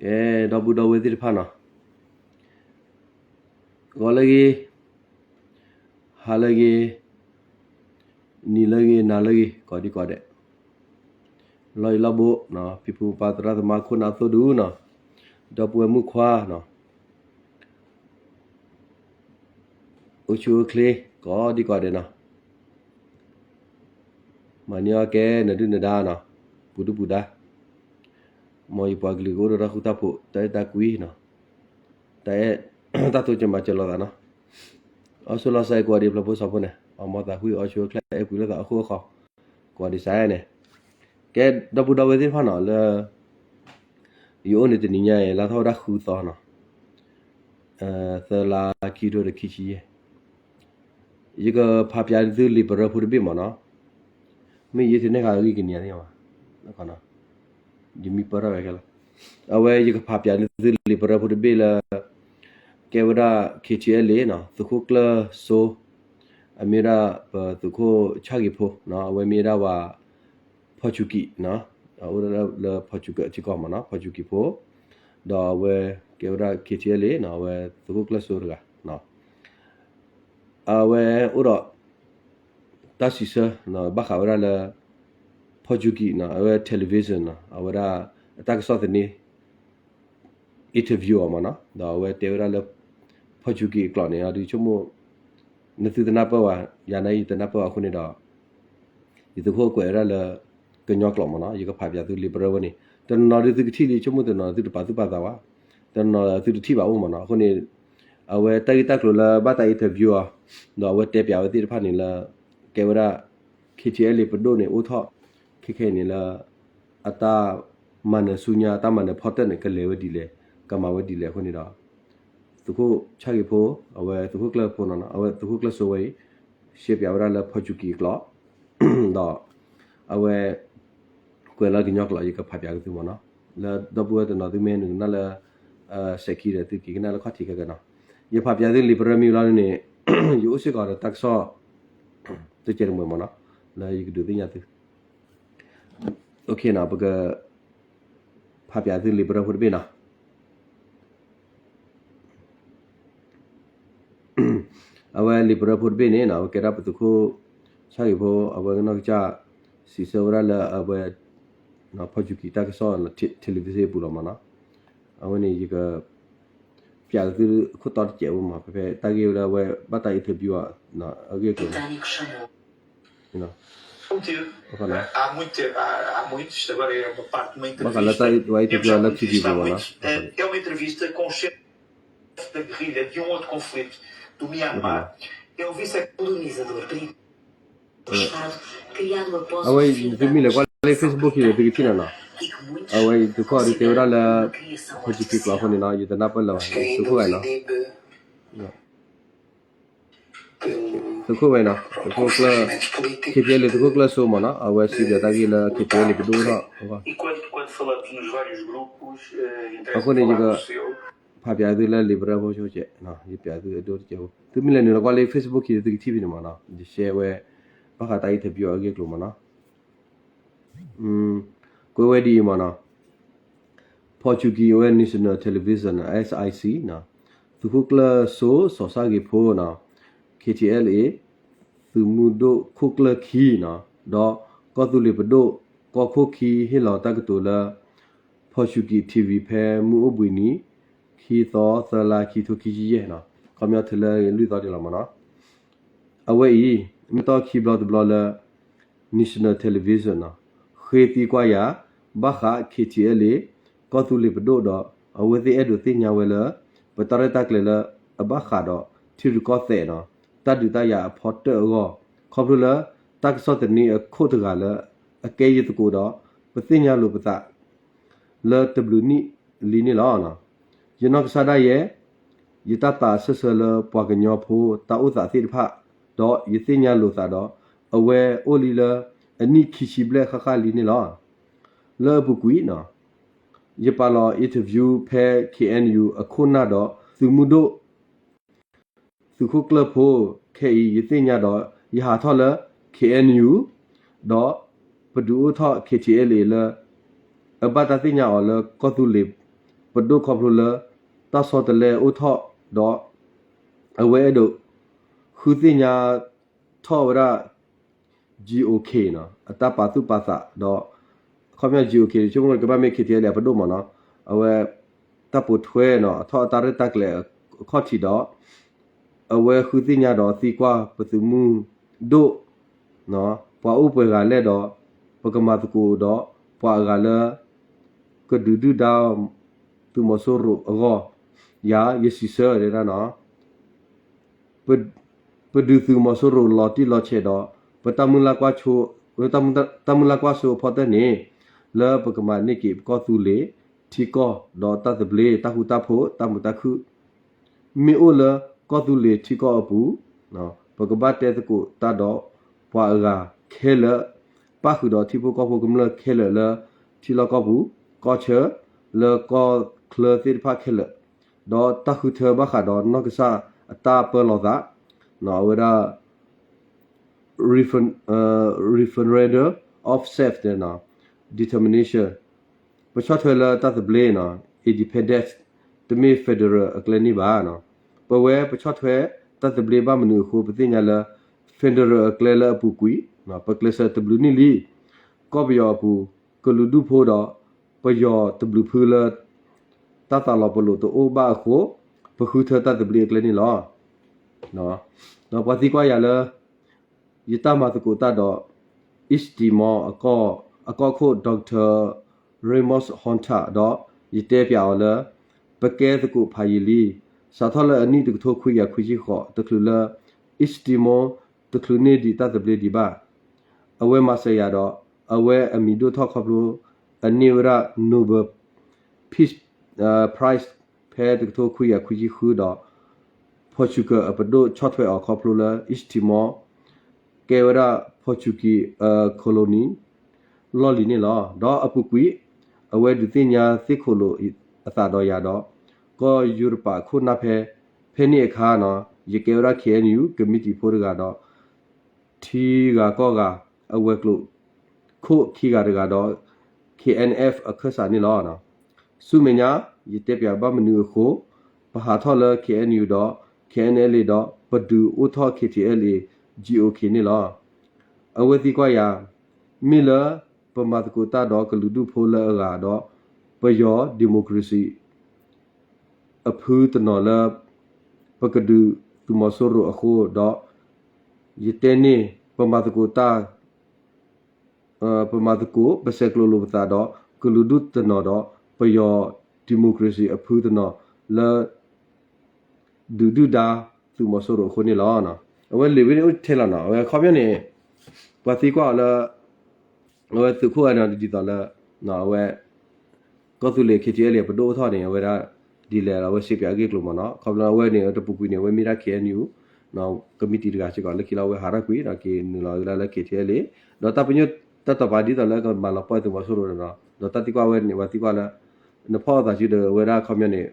ကဲ ဒီပုၢ်ဒီဝဲၢ်သ့ၣ်တဖၣ်နီၤ, ဂီၤလၢအဂ့ၤ, ဟါလၢအဂ့ၤ, နံၤလၢအဂ့ၤ နၤလၢအဂ့ၤ ကိးဒံကိးဒဲး, လီၢ်အံၤလီၢ်ဘူးနီၤ, ဖံဖုပၢ်သရၣ်သမါခိၣ်နၢ်အသိၣ်ဒူနီၤ, ဒီပုၢ်ဝဲၢ်မုၣ်ခွါနီၤ, အိၣ်ဆူၣ်အိၣ်ချ့ ကိးဒံကိးဒဲးနီၤ, မၤန့ၢ်အီၣ်ကဲနဒုၣ်နဒါနီၤ, ပူၤဒုၣ်ပူၤဒါ, မ်ယပှၤကလုာ်ကအိၣ်ဒီးတၢ်ဃူတၢ်ဖိး တၢ်အဲၣ်တၢ်ကွံနီၤ, တၢ်အဲၣ် တၢ်တိစၢၤမၤစၢၤလိာ်သးနီၤ, အီၣ်ဆိးလီၤစဲး ကိးဒံဖျၢၣ်ဖိစီၤဖိန့ၣ် အီၣ်မီၤသးကွံ အီၣ်ဆူၣ်အိၣ်ချ့ အဲၣ်ကွံလိာ်သးအဃိအဃီ, ကိးဒံစဲးန့ၣ်, ကဲ ဒီပုၢ်ဒီဝဲၢ်သ့ၣ်တဖၣ်နီၤ လၢ ယအိၣ်န့ၣ်တနံၤညါအံၤ လါထီၣ်ဝဲဒၣ်ဃုသီနီၤ, သၢလါခံထိဒီးခံဆံယဲၢ်, ယကဖးပၠးသုလံာ်ပရၢဖိတဘ့ၣ်မးနီၤ, မ့ၢ်ယအ့ၣ်ထံနဲၣ်ဃာ်အဂံၢ်ကနံၤသ့ၣ်မး, ယမံပၢၢ်ထီၣ်ဝဲခဲလၢာ်, အဝဲယကဖးပၠးသုလံာ်ပရၢဖိတဘ့ၣ်လၢ ကဲဝဲဒၣ် KTLA နီၤ သုးခိၣ်ကျၢၢ်စိ အမ့ၢ်ဝဲဒၣ်ပသုးခိၣ်ဆၣ်ဂ့ၤဖိနီၤ, အဝဲမ့ၢ်ဝဲဒၣ်ဝဲ ဖီၣ်စူကံးနီၤ, အိၣ်လၢဖီၣ်စူကံးထံကီၢ်မးနီၤ, ဖီၣ်စူကံးဖိ, ဒီးအဝဲကဲဝဲဒၣ် KTLA နီၤ, အဝဲသုးခိၣ်ကျၢၢ်စိတဂၤနီၤ, အဝဲအိၣ်ဒီး တၢ်စံးဆၢ ဘၣ်ဃးဝဲဒၣ်လၢ ဖီၣ်စူကံးနီၤ, အဝဲ television နီၤ, အဝဲဒၣ်အတၢ်ကစီၣ်သန့ interview အီၤမးနီၤ, ဒီးအဝဲတဲဝဲဒၣ်လၢ ဖီၣ်စူကံးအကျိာ်န့ၣ် ဒုးဆိကမိၣ် နသုတနၢ်ပၢၢ်ဝဲ, ယၤန့ၣ်ယတနၢ်ပၢၢ်ဝဲအဃိန့ၣ်ဒီး ယသုးခိၣ်ကွဲးဝဲဒၣ်လၢ ကညီကျိာ်မးနီၤ, ယကဖးပၠးသုလံာ်ပရၢဝဲန့ၣ်, တနီၤနီၤဒုးသုကထံၣ်လံ ဆိကမိၣ်တနီၤသုတပာ်သူၣ်ပာ်သးဘၣ်, တနီၤနီၤသုတထံၣ်ဘၣ်အိၣ်မးနီၤ, အဃိန့ၣ် အဝဲတၢ်ဂ့ၢ်တၢ်ကျိၤလၢဘၣ်တၢ် interview အီၤ, ဒီးအဝဲတဲပၠးဝဲသ့ၣ်တဖၣ်န့ၣ်လၢ ကဲဝဲဒၣ် KTLA ပဒိၣ်န့ၣ်အိၣ်ထီၣ် ခဲခဲအံၤန့ၣ်လၢ အတၢ်မၤနၢၤဆူညါ အတၢ်မၤနၢၤဖီတၢၣ်န့ၣ် ကလဲၤဝဲဒ်လဲၣ် ကမၤဝဲဒ်လဲၣ်အဃိန့ၣ်ဒီး သုးခိၣ်ဆၣ်ဂ့ၤဖိ အဝဲသုးခိၣ်ကျၢၢ်ဖိနီၤ, အဝဲသုးခိၣ်ကျၢၢ်စိဝဲအံၤ ရှဲပၠးဝဲဒၣ်လၢဖီၣ်စူကံးအကျိာ် ဒီး အဝဲ ကွဲးလၢကညီကျိာ် ယကဖးပၠးက့ၤသုမးနီၤ, လၢဒီပုၢ်ဝဲၢ်တနီၤသုမ့ၢ်နုာ်ကနၣ်လၢ စဲးခံဒီးသုက့ၤကနၣ်လၢခီၣ်ထံးခဲကနီၤ, ယဖးပၠးသုလံာ်ပရၢမံၤလီၤန့ၣ် ယအိၣ်စ့ၢ်ကီးဒီးတၢ်ကစီၣ် တကဲတမှဲၤမးနီၤ, လၢယကဒုးသ့ၣ်ညါသု ပက ဖးပၠးသုလံာ်ပရၢဖိတဘ့ၣ်နီၤ. အဝဲလံာ်ပရၢဖိတဘ့ၣ်န့ၣ်နီၤ အဝဲကဲဒၣ်ပသုးခိၣ် ဆၣ်ဂ့ၤဖိ အဝဲကနီၢ်ကစၢ် စံးဆၢဝဲဒၣ်လၢအဝဲ ဖီၣ်စူကံးတၢ်ကစီၣ် television အပူၤလီၤမးနီၤ. အဝဲန့ၣ်ယက ပၠးသုခိၣ်တီတစဲးဖိမး ဖဲဖဲတၢ်ဂ့ၢ်ဝဲဒၣ်ဝဲ ဘၣ်တၢ် interview အီၤ အဂ့ၢ်အကျိၤန့ၣ် ဘၣ်ဃးလၢတၢ် interview အီၤလၢ TV ပူၤမးနီၤ. အဝဲသုမ့ၢ်လဲၤကွၢ်လၢ Facebook ခံဒီး သုကထံၣ်နီၤနီၤ. အဝဲသုးခိၣ်အီၤဒုးတဲဝဲဒၣ်လၢ ဖီၣ်စူကံးကျိာ်အဃိန့ၣ်နီၤ ယတနၢ်ပၢၢ်လၢၤဘၣ် သုးခိၣ်ဂၤနီၤ. သုးခိၣ်ဝဲနီၤ သုးခိၣ်ကျၢၢ် KTLA သုးခိၣ်ကျၢၢ်စိမးနီၤ အဝဲစံးဘျုးတၢ်ဂ့ၢ်လၢ KTLA ပဒိၣ်ထီၣ် အဃိန့ၣ် ယက ဖးပၠးသုလၢလံာ်ပရၢဖိဆိကဲး ယပၠးသုအဒိတကဲးဖိ သုမ့ၢ်လဲၤနုာ်လီၤကွၢ်လၢ Facebook ခံဒီး သုကထံၣ်ဖဲန့ၣ်မးနီၤ ယ share ဝဲ ဘၣ်ဃးတၢ် interview အဂ့ၢ်အကျိၤမးနီၤ. ကွဲးဝဲဒ်အံၤမးနီၤ ဖီၣ်စူကံးအဝဲ National Television SIC နီၤ သုးခိၣ်ကျၢၢ်စိ စီၤဆၣ်ဂ့ၤဖိနီၤ KTLA သုးမုၢ်ဒိၣ်ခိၣ်ကျၢၢ်ခံနီၤ ဒီးကီၢ်သူလ့ၤပဒိၣ် ကီၢ်ခိၣ်ခံ ဟ့ၣ်လီၤတၢ်ကတိၤလၢ ဖီၣ်စူကံး TV ဖဲမုၢ်အိၣ်ဘှံးနံၤ ခံသီ သၢလါ ခံထိခံဆံယဲၢ်နီၤ ခီပညီတုၤလၢလွံၢ်သီဒံးလီၤမးနီၤ. အဝဲအံၤ မ့ၢ်တၢ်ခံဘျီတဘျီလၢ National Television နီၤ ဃ့သံကွၢ်ယၤ ဘၣ်ဃး KTLA ကီၢ်သူလ့ၤပဒိၣ်ဒီး အဝဲသ့ၣ်အဲၣ်ဒိးသ့ၣ်ညါဝဲလၢ ပတၢ်ရဲၣ်တၢ်ကျဲၤလၢအဘၣ်ဃးဒီး ထံရူၢ်ကီၢ်သဲးနီၤ တၢ်ဒုးတၢ်ယၤအဖီတၢၣ်အဂီၢ် ခီဖျိလၢ တၢ်ကစီၣ်သန့အခိၣ်တဂၤလၢ အကဲယသကိးဒီး ပသ့ၣ်ညါလိာ်ပသး လၢတဘျုးနံၣ်လံန့ၣ်လီၤ. ယနီၢ်ကစၢ်ဒၣ်ယဲ ယတၢ်သးဆၢဆၢလၢပှၤကညီဖိတၢ်အိၣ်သးသ့ၣ်တဖၣ် ဒီးယသ့ၣ်ညါလိာ်သးဒီး အဝဲအိၣ်လံလၢအနံၣ်ခံဆံဘျဲၣ်ဃၣ်ဃၣ်လံန့ၣ်လီၤ. လၢအပူၤကွံာ်နီၤ ယပာ်လီၤ interview ဖဲ KNU အခိၣ်နၢ်ဒီးသုးမုၢ်ဒိၣ် သုးခိၣ်ကျၢၢ်ဖိ ခဲအံၤ ယသ့ၣ်ညါဒီး ယဟးထီၣ်လၢ KNU ဒီးပဒုးအိၣ်ထီၣ် KTLA လၢ အဘၣ်တၢ်သ့ၣ်ညါအီၤလၢကီၢ်သူလ့ၤ ပဒိၣ်ခီဖျိလၢ တၢ်ဆီတလဲအိၣ်ထီၣ်ဒီး အဝဲအဲၣ်ဒိး ဃုသ့ၣ်ညါထီၣ်ဝဲဒၣ် G O K နီၤ အတၢ်ပာ်သူၣ်ပာ်သးဒီး အခီပညီ G O K ဆိကမိၣ်ကဘၣ်မ့ၢ် K T L A အပဒိၣ်မ့ၢ်နီၤ အဝဲ တၢ်ပိာ်ထွဲနီၤ အထီၣ်အတၢ်ရဲၣ်တၢ်ကျဲၤအခီၣ်ထံးဒီး အဝဲဃုသ့ၣ်ညါဒီးသံကွၢ်ပသုးမုၢ်ဒိၣ် ပှၤအိၣ်ပှဲၤဂၤလဲၣ်ဒီး ပကမၤသကိးဒီးပှၤအဂၤလၢ ကဒုးဒုၣ်ဒါ သုးမီၤစိရိၤအဂီၢ် ယၤယစံးဆၢတဲဒၣ်နီၤ ပဒုးသုးမီၤစိရိၤလီၤတံၢ်လီၤဆဲးဒီး ပတၢ်မုၢ်လၢ်ကွၢ်စိ တၢ်မုၢ်လၢ်ကွၢ်စိအဖီတၢၢ်န့ၣ် လၢပကမၤန့ၢ်က့ၤပကီၢ်သူလ့ၤထံကီၢ်ဒီးတၢ်သဘျ့တၢ်ဃူတၢ်ဖိးတၢ်မုာ်တၢ်ခုၣ် မ့ၢ်အိၣ်လၢကီၢ်သူလ့ၤထံကီၢ်အပူၤ ပကဘၣ်တဲသကိးတၢ်ဒီးပှၤအဂၤခဲလၢာ် ပၣ်ဃုာ်ဒီးထံဖိကီၢ်ဖိကမျၢၢ်ခဲလၢာ်လၢ ထံလီၢ်ကီၢ်ပူၤ ကီၢ်ဆၢ လၢကီၢ်ချၢသ့ၣ်တဖၣ်ခဲလၢာ် ဒီးတၢ်ဃုထၢဘၣ်ဃးဒီးနီၢ်ကစၢ်အတၢ်ပၢလီၤသး အဝဲဒၣ် refer- referendum of self determination ပဆီၣ်ထွဲလၢတၢ်သဘျ့နီၤ independence တမ့ၢ် federal အကျဲန့ၣ်ဘၣ်နီၤ ပဝဲပဆီၣ်ထွဲတၢ်သဘျ့ဘၣ်မနုၤအဃိ ပသ့ၣ်ညါလၢ federal အကျဲလၢအပူၤကွံာ် ပကျဲးစၢးတဘျုးနံၣ်လံ ကီၢ်ပယီၤအပူၤ ကလုာ်ဒူၣ်ဖိဒီး ပယီၤတဘျုးဖုလၢ တၢ်သးလီၤပလိာ်တအိၣ်ဘၣ်အဃိ ပဃုထၢတၢ်သဘျ့အကျဲန့ၣ်လီၤ. ဒီးပှၤသံကွၢ်ယၤလၢ ယတၢ်မၤသကိးတၢ်ဒီး East Timor အကီၢ်ခိၣ် Doctor Ramos Horta ဒီး ယတဲပၠးအီၤလၢ ပကဲသကိးဖးယံာ်လံ, စးထီၣ်လၢအနံၣ်တကထိခွံကယၤခွံဆံဃိး တချုးလၢ East Timor တချုးန့ၢ်ဒံးတၢ်သဘျ့ဒံးဘၣ်. အဝဲမၤစၢၤယၤဒီး အဝဲအမံၤဒိၣ်ထီၣ်ခီဖျိ အန့ၢ်ဝဲဒၣ် Nobel Peace Prize ဖဲတကထိခွံကယၤခွံဆံဃုဒီး Portugal အပဒိၣ်ဆီၣ်ထွဲအီၤခီဖျိလၢ East Timor ကဲဝဲဒၣ် Portuguese အ colony လီၢ်လံၤန့ၣ်လီၤ. ဒီးအပူၤကွံာ် အဝဲဒုးသ့ၣ်ညါသ့ၣ်ခိၣ်လိာ်အသးဒီးယၤဒီး ကီၢ်ယူရပၤခိၣ်နၢ်ဖဲ ဖဲန့ၣ်အခါနီၤ ယကဲဝဲဒၣ် K N U ကမံးတံာ်ဖိတဂၤဒီး ထံဂၤကီၢ်ဂၤ အဝဲၤကျိၤခိၣ်ခံဂၤတဂၤဒီး K N F အခၢၣ်စးန့ၣ်လီၤ. ဆူမဲာ်ညါ ယတဲပၠးဘၣ်မနုၤအဃိ ပဟးထီၣ်လၢ K N U ဒီး K N L A ဒီး ပဒုးအိၣ်ထီၣ် K T L A G O K န့ၣ်လီၤ. အဝဲသံကွၢ်ယၤ မ့ၢ်လၢပမၤသကိးတၢ်ဒီးကလုာ်ဒူၣ်ဖိလၢအဂၤဒီး ပယီၤ democracy အဖုတနီၤလၢ ပကဒုးသုးမီၤစိရိၤအဃိဒီး ယတဲန့ၢ် ပမၤသကိးတၢ် ပမၤသကိး ပဆဲးကျိးလိာ်ပသးဒီး ကလုာ်ဒူၣ်တနီၤဒီး ပယီၤ democracy အဖုတနီၤလၢ ဒုးဒုၣ်ဒါသုးမီၤစိရိၤအဃိန့ၣ်လီၤ. အဝဲလံာ်ဝဲန့ၣ်အိၣ်ထဲလီၤနီၤ အဝဲခီပညီန့ၣ် ပှၤသံကွၢ်အီၤလၢ အဝဲသုးခိၣ်ဂၤန့ၣ်ဒ်သိးလၢ အဝဲ ကီၢ်သူလ့ၤ K T L A ပဒိၣ်အိၣ်ထီၣ်န့ၣ် အဝဲဒၣ် ဒ်လဲၣ်ဒီး အဝဲစံးပၠးအဂ့ၢ်အကျိၤမ့ၢ်နီၤ ခီဖျိအဝဲန့ၣ် တပူၤကွံာ်န့ၣ် အဝဲမ့ၢ်ဒၣ် K N U ကမံးတံာ်တဂၤစ့ၢ်ကီး လၢခံလီၤအဝဲဟးထီၣ်ကွံာ်ဒီးက့ၤနုာ်လီၤဝဲဒၣ်လၢ K T L A ဒီးတၢ်ပညိၣ်တၢ်တိာ်ပာ်ဒ်သိးလၢကမၤလီၤပှီၢ်သုးမီၤစိရိၤန့ၣ်ဒီး ဒီးတၢ်သံကွၢ်ဝဲန့ၣ် ပှၤသံကွၢ်လၢ နဖီၣ်အသးစုဒီးဝဲဒၣ်ခီပညီန့ၣ်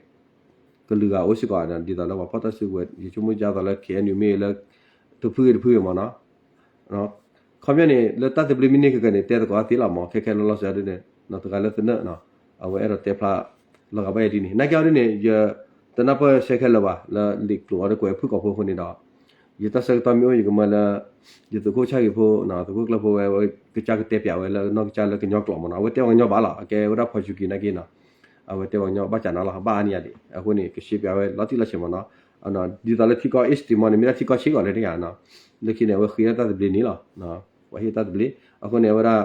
ကလုာ်ဂၤအိၣ်စ့ၢ်ကီး ဒ်သိးလၢပှၤဖီၣ်တၢ်စုကဝဲၤ ယဆိကမိၣ်ဒ်သိးလၢ K N U မ့ၢ်လၢ တဖုဂ့ၤတဖုဂ့ၤမ့ၢ်နီၤ ခီပညီန့ၣ် လၢတၢ်သဘျ့မ့ၢ်န့ၢ်ခဲကနံၣ်န့ၣ် တဲသကိးအသ့လီၤမ့ၢ် ခဲခဲလီၤလီၤစဲးဒ်န့ၣ် တဂၤလၢသနၢၣ် အဝဲအဲၣ်ဒိးတဲဖျါလီၤဂာ်ဘၣ်ယၤဒ်န့ၣ် နာ်က့အီၤဒ်န့ၣ် ယတနၢ်ပၢၢ်ဆဲးခဲလၢာ်ဘၣ် လၢလံာ်ကျိာ်အီၤဒီးကွဲးဖုၣ်ကိာ်ဖိအဃိန့ၣ်ဒီး ယတၢ်ဆၢကတီၢ်မ့ၢ်အိၣ်ယကမၢလၢ ယသုးခိၣ်ဆၣ်ဂ့ၤဖိ သုးခိၣ်ကျၢၢ်ဖိဝဲ ကစၢ်ကတဲပၠးဝဲလၢနီၢ်ကစၢ်လၢကညီကျိာ်မ့ၢ်နီၤ အဝဲတဲပှၤကညီဘၣ်လီၤ အကဲဝဲဒၣ် Portuguese နာ်က့နီၤ အဝဲတဲပှၤကညီဘၣ်စးနီၤလီၤ ဘၣ်အါန့ၢ်ယၤဒံး အဃိန့ၣ် ကစံးပၠးဝဲလီၤတံၢ်လီၤဆဲးမ့ၢ်နီၤ ဒ်သိးလၢထံကီၢ် East Timor န့ၣ် မ့ၢ်ဒၣ်ထံကီၢ်ဆံးကီးလၢန့ၣ်ဧါ လၢခံန့ၣ် အဝဲဃ့တၢ်သဘျ့န့ၣ်လီၤ ပှၤဟ့ၣ်တၢ်သဘျ့ အဃိန့ၣ် အဝဲဒၣ်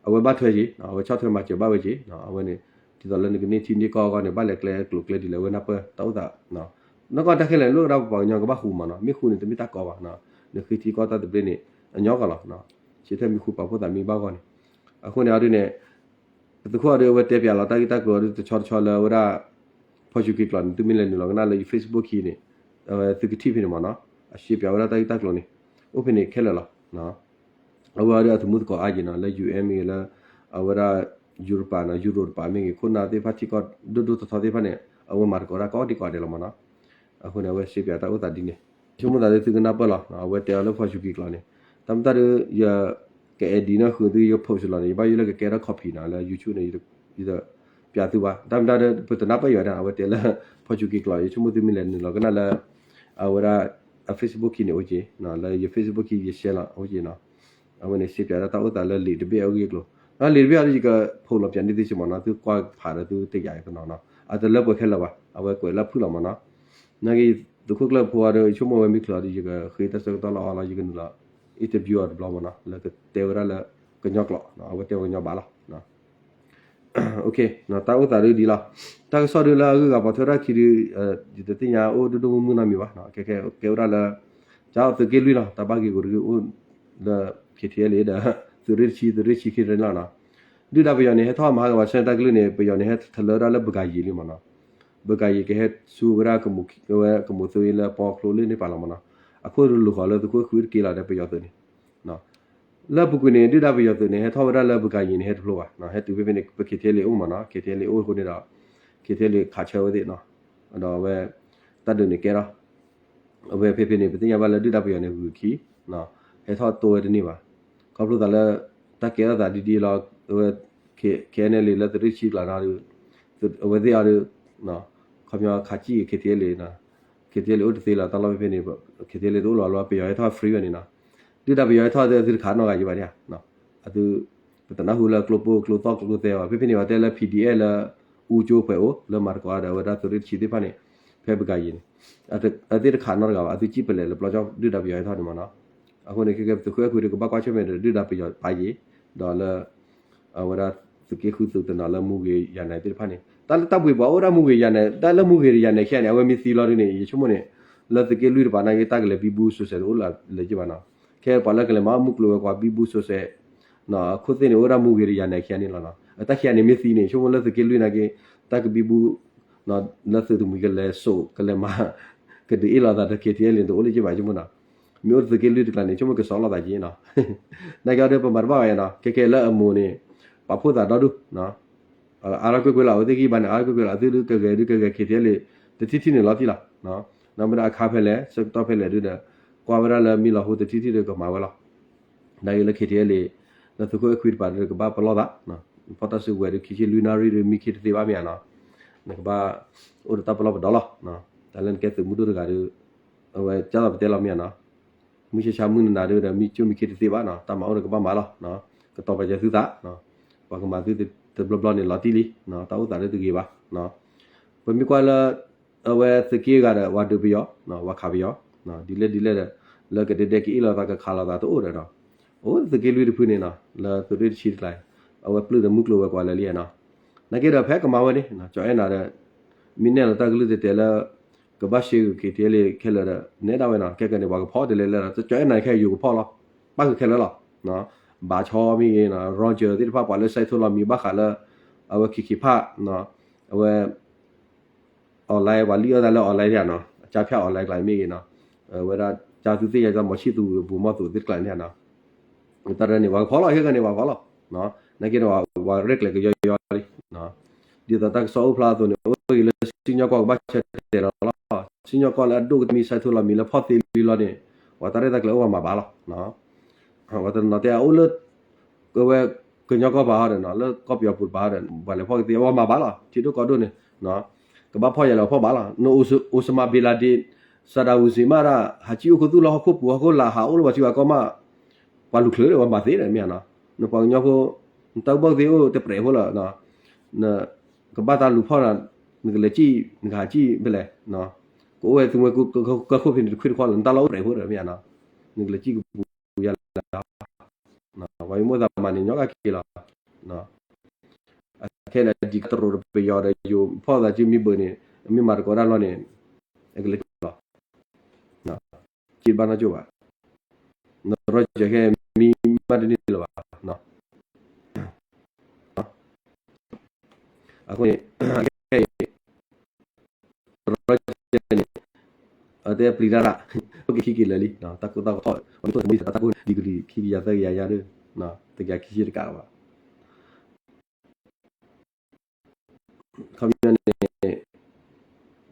အဝဲဘၣ်ထွဲက့ၤ အဝဲဆီၣ်ထွဲမၤစၢၤဘၣ်ဝဲက့ၤ အဝဲန့ၣ် ဒ်သိးလၢနကန့ၢ်ထံန့ၢ်ကီၢ်အဂီၢ်န့ၣ် ဘၣ်လဲၤကျဲကျိၤကျဲဒ်လဲၣ် အဝဲနၢ်ပၢၢ်တၢ်အိၣ်သး နီၢ်ကီၢ်တၢ်ခဲလၢာ် လိၣ်ဝဲဒၣ်ပပှၤကညီကဘၣ်ဃူမ့ၢ်နီၤ မ့ၢ်ဃူန့ၣ် တမ့ၢ်တၢ်ကီဘၣ် နဃ့ထံကီၢ်တၢ်သဘျ့န့ၣ် အညီကီးလီၤ ဆၢထၢၣ်မ့ၢ်ဃူပာ်ဖှိၣ်သးမံဘၣ်ဂီၢ်န့ၣ် အဃိန့ၣ်အီၤဒ်န့ၣ် သုးခိၣ်အီၤဒ်အဝဲတဲပၠးလီၤ တၢ်ဂ့ၢ်တၢ်ကျိၤအီၤဒ်တဆီတဆီလၢအဝဲဒၣ် Portuguese ကျိာ်န့ၣ် သုမ့ၢ်လဲၤနုာ်လီၤကနၣ်လၢယ Facebook ခံန့ၣ် အဝဲသုကထံၣ်ဖဲန့ၣ်မ့ၢ်နီၤ အစံးပၠးဝဲဒၣ်တၢ်ဂ့ၢ်တၢ်ကျိၤန့ၣ် အိၣ်ဖဲန့ၣ်ခဲလၢာ်လီၤ အဝဲအီၤဒ်အသုးမုၢ်သကိးအါက့ၤနီၤ လၢ UN မ့ၢ်ဂ့ၤလၢ အဝဲဒၣ် ယူရပၤနီၤ ယူရိတပၤမ့ၢ်ဂ့ၤ ခိၣ်နၢ်သ့ၣ်တဖၣ်ထံကီၢ်ဒိၣ်ဒိၣ်ထီထီသ့ၣ်တဖၣ်န့ၣ် အဝဲမၤသကိးတၢ်ကိးဒံကိးဒဲးလီၤမ့ၢ်နီၤ အဃိန့ၣ် အဝဲစံးပၠးတၢ်အိၣ်သးဒ်န့ၣ် ဆိကမိၣ်သးလၢသုကနၢ်ပၢၢ်လီၤ အဝဲတဲအီၤလၢ Portuguese ကျိာ်န့ၣ် တၢ်မတၤဒ် ယက edit န့ၢ်ဃုာ်သု ယ post လီၤန့ၣ် ယဘၣ်ယိၣ်လၢကကဲထီၣ် copy နီၤ လၢ YouTube န့ၣ် ယတ ပျးသုဘၣ်, တၢ်မ့ၢ်တၢ်ဒီး ပတနၢ်ပၢၢ်ယွၤဒၣ် အဝဲတဲလၢ ဖီၣ်ဆူက့ၤကျိာ် ယဆိကမိၣ်သုမ့ၢ်လဲၤနုာ်လီၤကနၣ်လၢ အဝဲဒၣ် အ Facebook ခံန့ၣ်အိၣ်က့ၤ, လၢယ Facebook ခံယ share လီၤအိၣ်က့ၤနီၤ, အဝဲန့ၣ် ရှင်းပြ ဒၣ်တၢ်အိၣ်သးလၢလံာ်တဘ့ၣ်အဂ့ၢ်အကျိၤ, လံာ်တဘ့ၣ်အံၤဒီး ယက post လီၤပျးန့ၢ်သုစ့ၢ်မ့ၢ်နီၤ, သုကွၢ်ဖးဒီးသုတယာ်ကနီၤနီၤ, အတလၢပှဲၤခဲလၢာ်ဘၣ်, အဝဲကွဲးလၢဖုၣ်လီၤမ့ၢ်နီၤ, နာ်က့ သုးခိၣ်ကျၢၢ်ဖိအံၤဒီး ယဆိကမိၣ်ဝဲမ့ၢ်ချုးအီၤဒီး ယကဃ့တၢ်ဆၢကတီၢ်လၢအီၤလီၤ, ယကနုာ်လီၤ interview အီၤတဘျီမ့ၢ်နီၤ, လၢကတဲဝဲဒၣ်လၢ ကညီကျိာ်, အဝဲတဲဝဲကညီဘၣ်လီၤ. Okay, တၢ်အိၣ်သးဒုးဒ်လီၤ, တၢ်ကစီၣ်ဒုးလၢအဂုၤအဂၤပိာ်ထွဲတၢ်ခံဒုး ယတသ့ၣ်ညါအိၣ်ဒိၣ်ဒိၣ်မုၢ်မုၢ်နီတမံၤဘၣ်, ခဲကဲကဲဝဲဒၣ်လၢ ကၠီသုးက့လွံၢ်လီၤ, တၢ်ဘၣ်ဂ့ၤကိးတဂ့ၤအိၣ်လၢ KTLA ဒီး သုးရ့ၣ်တဆံ သုးရ့ၣ်ဆံခံရ့ၣ်လီၤနီၤ, ဒုၣ်ဒါပယီၤန့ၣ် ဟဲထီၣ်မၤဟးဂီၤဘၣ်ဆၢတၢ်ကလုၢ်န့ၣ် ပယီၤန့ၣ် ဟဲထလၢဒၣ်လၢဘကၤယံၤလံမ့ၢ်နီၤ, ဘကၤယံၤကဟဲဆူဝဲဒၣ် ကမိၤသိလၢပီချိလၢန့ၣ်ပာ်လီၤမ့ၢ်နီၤ, အခိၣ်ဒုးလိာ်ဃီၤလၢသုးခိၣ်အဲၣ်ခွံတက့ၢ်လီၤဒီးပယီၤသုးန့ၣ် လၢအပူၤကွံာ်န့ၣ် ဒုၣ်ဒါပယီၤသုးန့ၣ် ဟဲထီၣ်ဝဲဒၣ်လၢဘကၤယံၤန့ၣ် ဟဲတဖျိဘၣ်, ဟဲတုၤဖဲဖဲန့ၣ် ပ KTLA အိၣ်မ့ၢ်နီၤ, KTLA အိၣ်အဃိန့ၣ်ဒီး KTLA ခးဆၢဝဲသ့ၣ်နီၤ, ဒီးအဝဲ တၢ်ဒုးန့ၣ်ကဲထီၣ် အဝဲဖဲဖဲန့ၣ် ပသ့ၣ်ညါဘၣ်လၢဒုၣ်ဒါပယီၤန့ၣ်ဂုၤခံ, ဟဲထီၣ်တိဝဲတန့ၢ်ဘၣ်, ခီဖျိသးလၢ တၢ်ကဲထီၣ်သးဒ်ဒ်လီၤ, အဝဲ KNLA လၢသုးရ့ၣ်ဆံကျါနီၤ, အဝဲသ့ၣ်အီၤဒီး ခီပညီခးစံၣ် KTLA, KTLA အိၣ်တသ့လီၤ, တၢ်လီၢ်ဖဲဖဲန့ၣ် KTLA တအိၣ်လီၤလီၤ, ပယီၤဟဲထီၣ် free ဝဲန့ၣ်နီၤ, ဒုၣ်ဒါပယီၤဟဲထီၣ်သုတခးနီတဂၤယံၤဘၣ်န့ၣ်, အသု ပတနၢ်ဟူလၢကျိပိၢ်ကျိသီၣ်ကျိသဲဘၣ်, ဖဲဖဲန့ၣ် ပှၤတဲလၢ PDF လၢ အူကၠိဖဲအိၣ် လၢမၤသကိးဒီးအဝဲဒၣ်သုးရ့ၣ်တဆံသ့ၣ်တဖၣ်န့ၣ် ဖဲဘကၤယံၤန့ၣ် အဝဲသ့ၣ်တခးနီတဂၤဘၣ်, အသုစံၣ်ဖဲလဲၣ်လၢပျီကၠီဒုၣ်ဒါပယီၤဟဲထီၣ်န့ၣ်မ့ၢ်နီၤ, အဃိန့ၣ် ခဲကဲသုးခိၣ်အဲၣ်ခွံဒီးကဘၣ်ကွၢ်ဆၢၣ်မဲာ်ဒီးဒုၣ်ဒါပယီၤပာ်ယံၤ, ဒီးလၢ အဝဲဒၣ်သုးက့ဃုသုးတနီၤလၢမူဂ့ၤယၤနဲၤသ့ၣ်တဖၣ်န့ၣ် တၢ်လၢတၢ်ဘှံးပှၤအိၣ်ဒၣ်မူဂ့ၤယၤနဲၤ တၢ်လၢမူဂ့ၤဒီးယၤနဲၤခံဂၤန့ၣ် အဝဲမ့ၢ်သံလီၤဒုန့ၣ် ယဆိကမိၣ်န့ၣ် လၢသုးက့လွံၢ်တပၤနာ်က့ တၢ်ကလဲၤဘံဘူစိၤစဲးတအိၣ်လၢၤက့ဘၣ်နီၤ, ခဲပှၤလၢကလဲၤမၤမုၢ်ကျိၤဝဲၤကွာ်ဘံဘူစိၤစဲး ခိၣ်သ့ၣ်န့ၣ် အိၣ်ဒၣ်မူဂ့ၤဒီးယၤနဲၤခံဂၤန့ၣ်လီၤနီၤ, တၢ်ခံဂၤန့ၣ်မ့ၢ်သံန့ၣ် ဆိကမိၣ်လၢသုးက့လွံၢ်နာ်က့ တၢ်ကဘံဘူ လၢသုးတမှံၤကလဲၤစိာ်ကလဲၤမၤ ကဒုးအ့ၣ်လိာ်သးဒီး KTLA န့ၣ် တအိၣ်လၢၤက့ဘၣ် ဆိကမိၣ်နီၤ, မ့ၢ်အိၣ်သုးက့လွံၢ်တကျါန့ၣ် ဆိကမိၣ်ကစီၣ်လိာ်သးက့နီၤ, နာ်က့အီၤဒီးပမၤတဘၣ်ဘၣ်ယၤနီၤ, ခဲကဲလၢအမိၢ်န့ၣ် ပာ်ဖှိၣ်သးဒီဒူၣ် အါရၢၢ်ကွ့ၢ်ကွ့ၢ်လီၤ, အဝဲသ့ၣ်ဂံၢ်ဘါန့ၣ် အါရၢၢ်ကွ့ၢ်ကွ့ၢ်လီၤ, အသုဒုးကဂဲၤဒုးကဂဲၤ KTLA တထံၣ်ထံၣ်န့ၣ်လီၤတံၢ်လီၤ, နီၢ်မ့ၢ်ဒၣ်အခါဖဲလဲၣ် ဆၢကတီၢ်ဖဲလဲၣ်ဒုဒီး ကွၢ်ဝဲဒၣ်လၢမံလီၤဟိတထံၣ်ထံၣ်ဒီးကမၤဝဲလီၤ, နာ်က့လၢ KTLA လၢသုးခိၣ်အဲၣ်ခွံတပၤဒီးကဘၣ်ပလီၢ်သး, ဖီၣ်တၢ်စုကဝဲၤဒုးခံဆံလွံၢ်နၣ်ရံၣ်ဒုးမံခ့တသ့ဘၣ်မ့ၢ်ဧါနီၤ, နကဘၣ် အိၣ်ဒီးတၢ်ပလီၢ်ပဒီလီၤ, တၢ်လၢနကဲသုးမုၢ်ဒိၣ်တဂၤဒီး အဝဲကၢ်သိးပတဲလီၤမ့ၢ်ဧါနီၤ, မုၢ်ဆါဆါမုၢ်နၤနၤဒုဒီး မံကၠိမံခ့တသ့ဘၣ်နီၤ, တၢ်မၤအိၣ်ဒီးကဘၣ်မၤလီၤ, ကတီၤပာ်စၢၤသုသး, ပှၤကမၤသုတဘျီဘျီန့ၣ်လီၤတံၢ်လံ, တၢ်အိၣ်သးလၢတဂ့ၤဘၣ်, ပမ့ၢ်ကွၢ်လၢ အဝဲသုးက့ဂၤဒီး ဝၤဒုးပယီၤ ဝၤခးပယီၤ, ဒ်လဲၣ်ဒ်လဲၣ်ဒီး လၢကဒဲဒဲကအ့ၣ်လိာ်သးကခးလိာ်သးတအိၣ်ဒီးနီၤ, အိၣ်သုးက့လွံၢ်တဖုန့ၣ်နီၤ လၢသုးရ့ၣ်တဆံတကျါ, အဝဲပျုၢ်ဒီးမုၢ်ကျိၤဝဲၤကွာ်လၢာ်လံနီၤ, နာ်က့ဒီးဖဲကမၤဝဲန့ၣ် ကၠီအဲၣ်နၤဒီး မ့ၢ်နဲၣ်လီၤတၢ်ကလုၢ်တဲာ်တဲာ်လၢ ကဘၣ်ရှဲဂုာ် KTLA ခဲလၢာ်ဒီး နဲဒၣ်ဝဲနီၤ, ခဲကနံၣ်န့ၣ် ပှၤကဖီၣ်တလဲၤလဲၤဒီး ကၠီအဲၣ်နၤခဲအံၤယိၤကဖီၣ်လီၤ, ပၣ်ဃုာ်ခဲလၢာ်လီၤ, ဘၣ်ဆီမ့ၢ်ဂ့ၤနီၤ Roger သ့ၣ်တဖၣ် ပှၤလၢ site ထိၣ်လီၤမံၤဘၣ်ဃးလၢ အဝဲခံခံဖၣ် အဝဲ online ပှၤလံၣ်အီၣ်တၢ်လၢ online ဒၣ်နီၤ, အကၢ်ဖၠၣ် online ကျါမ့ၢ်ဂ့ၤနီၤ, အဝဲဒၣ်ကၢ်သူသ့ၣ်ညါ ကၢ်မီၤဆံၣ်သူ ဘူးမီၢ်သူးသ့ၣ်တကျါန့ၣ်နီၤ, တၢ်ရဲၣ်န့ၣ် ပှၤကဖီၣ်လီၤ ခဲကနံၣ်န့ၣ် ပှၤဖီၣ်လီၤ, နာ်က့ဒီး ပှၤရဲၣ်ကျဲၤကယီယီလံ, ဒ်သိးတၢ်ကစီၣ်အိၣ်ဖျါအသိးန့ၣ် အိၣ်ဂ့ၤလၢစံၣ်ညီၣ်ကွီၢ်ကဘၣ်ဆၢတဲာ်လီၤလီၤ, စံၣ်ညီၣ်ကွီၢ်လၢအဒိၣ်ကတၢၢ်မ့ၢ် site ထိၣ်လီၤမံၤလၢဖီၣ်သ့လံလီၤန့ၣ် ပှၤတၢ်ရဲၣ်တၢ်ကျဲၤအိၣ်ပှၤမၤဘၣ်လီၤ, ပှၤတနီၤတဲအအိၣ်လၢ ကဝဲ ကညီကီၢ်ပၤဟီဒီးနီၤ လၢကီၢ်ပယီၤပူၤတပၤဟီဒီး ပှၤလဲၤဖီၣ်ကသ့ အဝဲမၤဘၣ်လီၤ, ထံဒိၣ်ကီၢ်ဒိၣ်န့ၣ် ကဘၣ်ဖီၣ်ယၤလဲၣ်ဖီၣ်ဘၣ်လီၤ, န Osama bin Laden, Saddam Hussein မးဒၣ် ဟးစံၣ်အိၣ်ခိၣ်သူၣ်လၢဟီၣ်ခိၣ်ပူၤဟီၣ်ခိၣ်လာ် ဟးအိၣ်လၢပှၤထံပှၤကီၢ်မး ပှၤလူၤချၢဒီးပှၤမၤသ့ဒီးမ့ၢ်ဧါနီၤ, နပှၤကညီဖိ နတၢ်ကူၣ်ဘၣ်ကူၣ်သ့အိၣ်တပြဲးဖိလၢာ်, နကဘၣ်တၢ်လူၤဖီၣ်နၤ, နကလဲၤစံၣ် နကဟးစံၣ်ဖဲလဲၣ်, ကအိၣ်ဝဲသုမှဲကၢခိၣ်ဖဲန့ၣ်တခွံၣ်တခီလၢာ် နတၢ်လီၢ်အိၣ်တပြဲးဖိဒီးမ့ၢ်ဧါနီၤ, နကလဲၤစံၣ်ကပူၤယၤလဲၣ် ပှၤမ့ၢ်မိၣ်သးမၤန့ၣ် ညီကက့ၤလီၤ, အခဲလၢာ်ဒ်ကတရိးတပယီၤဒီး ယိၤဖီၣ်သးစုမ့ၢ်ဘၢၣ်န့ၣ် မ့ၢ်မၤသကိးတၢ်လီၤန့ၣ် အကလဲၤစံၣ်လီၤ, စံၣ်ဘၣ်နီၢ်ကၠိဘၣ်, နရီကၠၢၤခဲမံဘၣ်တန့ၢ်လၢၤဘၣ်, အဃိန့ၣ် ခဲအံၤ ရီကၠၢၤန့ၣ် အတဲပျံၤတၢ်ရၣ် အိၣ်က့ၤခံက့ၤလၢာ်လံ, တၢ်ကိၢ်တၢ်ဂီၤထီၣ် ပှၤမ့ၢ်ထိၣ်တမံၤသးတၢ်ကိၢ် degree ခံကယၤသၢကယၤညါဒီး တကယၤခံဆံတကးလၢၤဘၣ်, ခီပညီန့ၣ်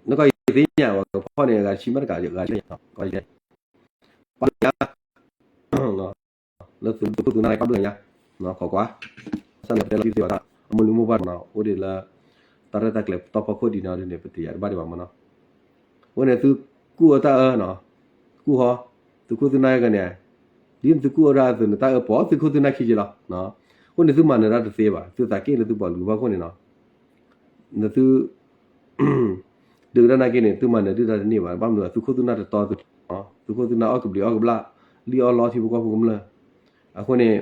နကီၢ်ယသ့ၣ်ညါ ပှၤကဖီၣ်န့ၣ် အဂၤတဆံမးတကး အဂၤတဆံညါ, ပၣ်ဘျုးညါ လၢသုးခိၣ်သုးနၢ်ပၣ်ဘျုးညါ, ခိးကွၢ်, ဆၣ်န့ၣ်ပတဲလီၤတံၢ်သ့ဘၣ်တၢ် အမိၢ်လုၢ်မိၢ်ပှၢ်နီၤ အိၣ်ဒံးလၢ တၢ်ရဲၣ်တၢ်ကျဲၤတီဖီခိၣ်ဒံးနီၤဒ်န့ၣ် ပတယာ်တဘၣ်ဒံးဘၣ်မနီၤ. အဃိန့ၣ်သုကူၣ်အၢတၢ်အၢနီၤ, ကူၣ်ဟီ, သုခိၣ်သုနၢ်ကန့ၣ်, ဒ်သုကူၣ်အၢဒၣ်သုနတၢ်အၢပီၣ် သုခိၣ်သုနၢ်ခံက့လီၤ. အဃိန့ၣ်သုမၤနၢၤတၢ်တသ့ဘၣ်, သုသးက့ၣ်လၢသုပှၤကလုာ်ဖီခိၣ်န့ၣ်နီၤ, နသု ဒုးတၢ်နာ်က့န့ၣ် သုမၤနၢၤဒုၣ်ဒါတန့ၢ်ဘၣ်, ဘၣ်မနုၤသုခိၣ်သုနၢ်တတီသု, သုခိၣ်သုနၢ်အီၣ်ကဘျံးအီၣ်ကဘျၣ်, လံၣ်အီၣ်လီထံဖိကီၢ်ဖိကမျၢၢ်, အဃိန့ၣ်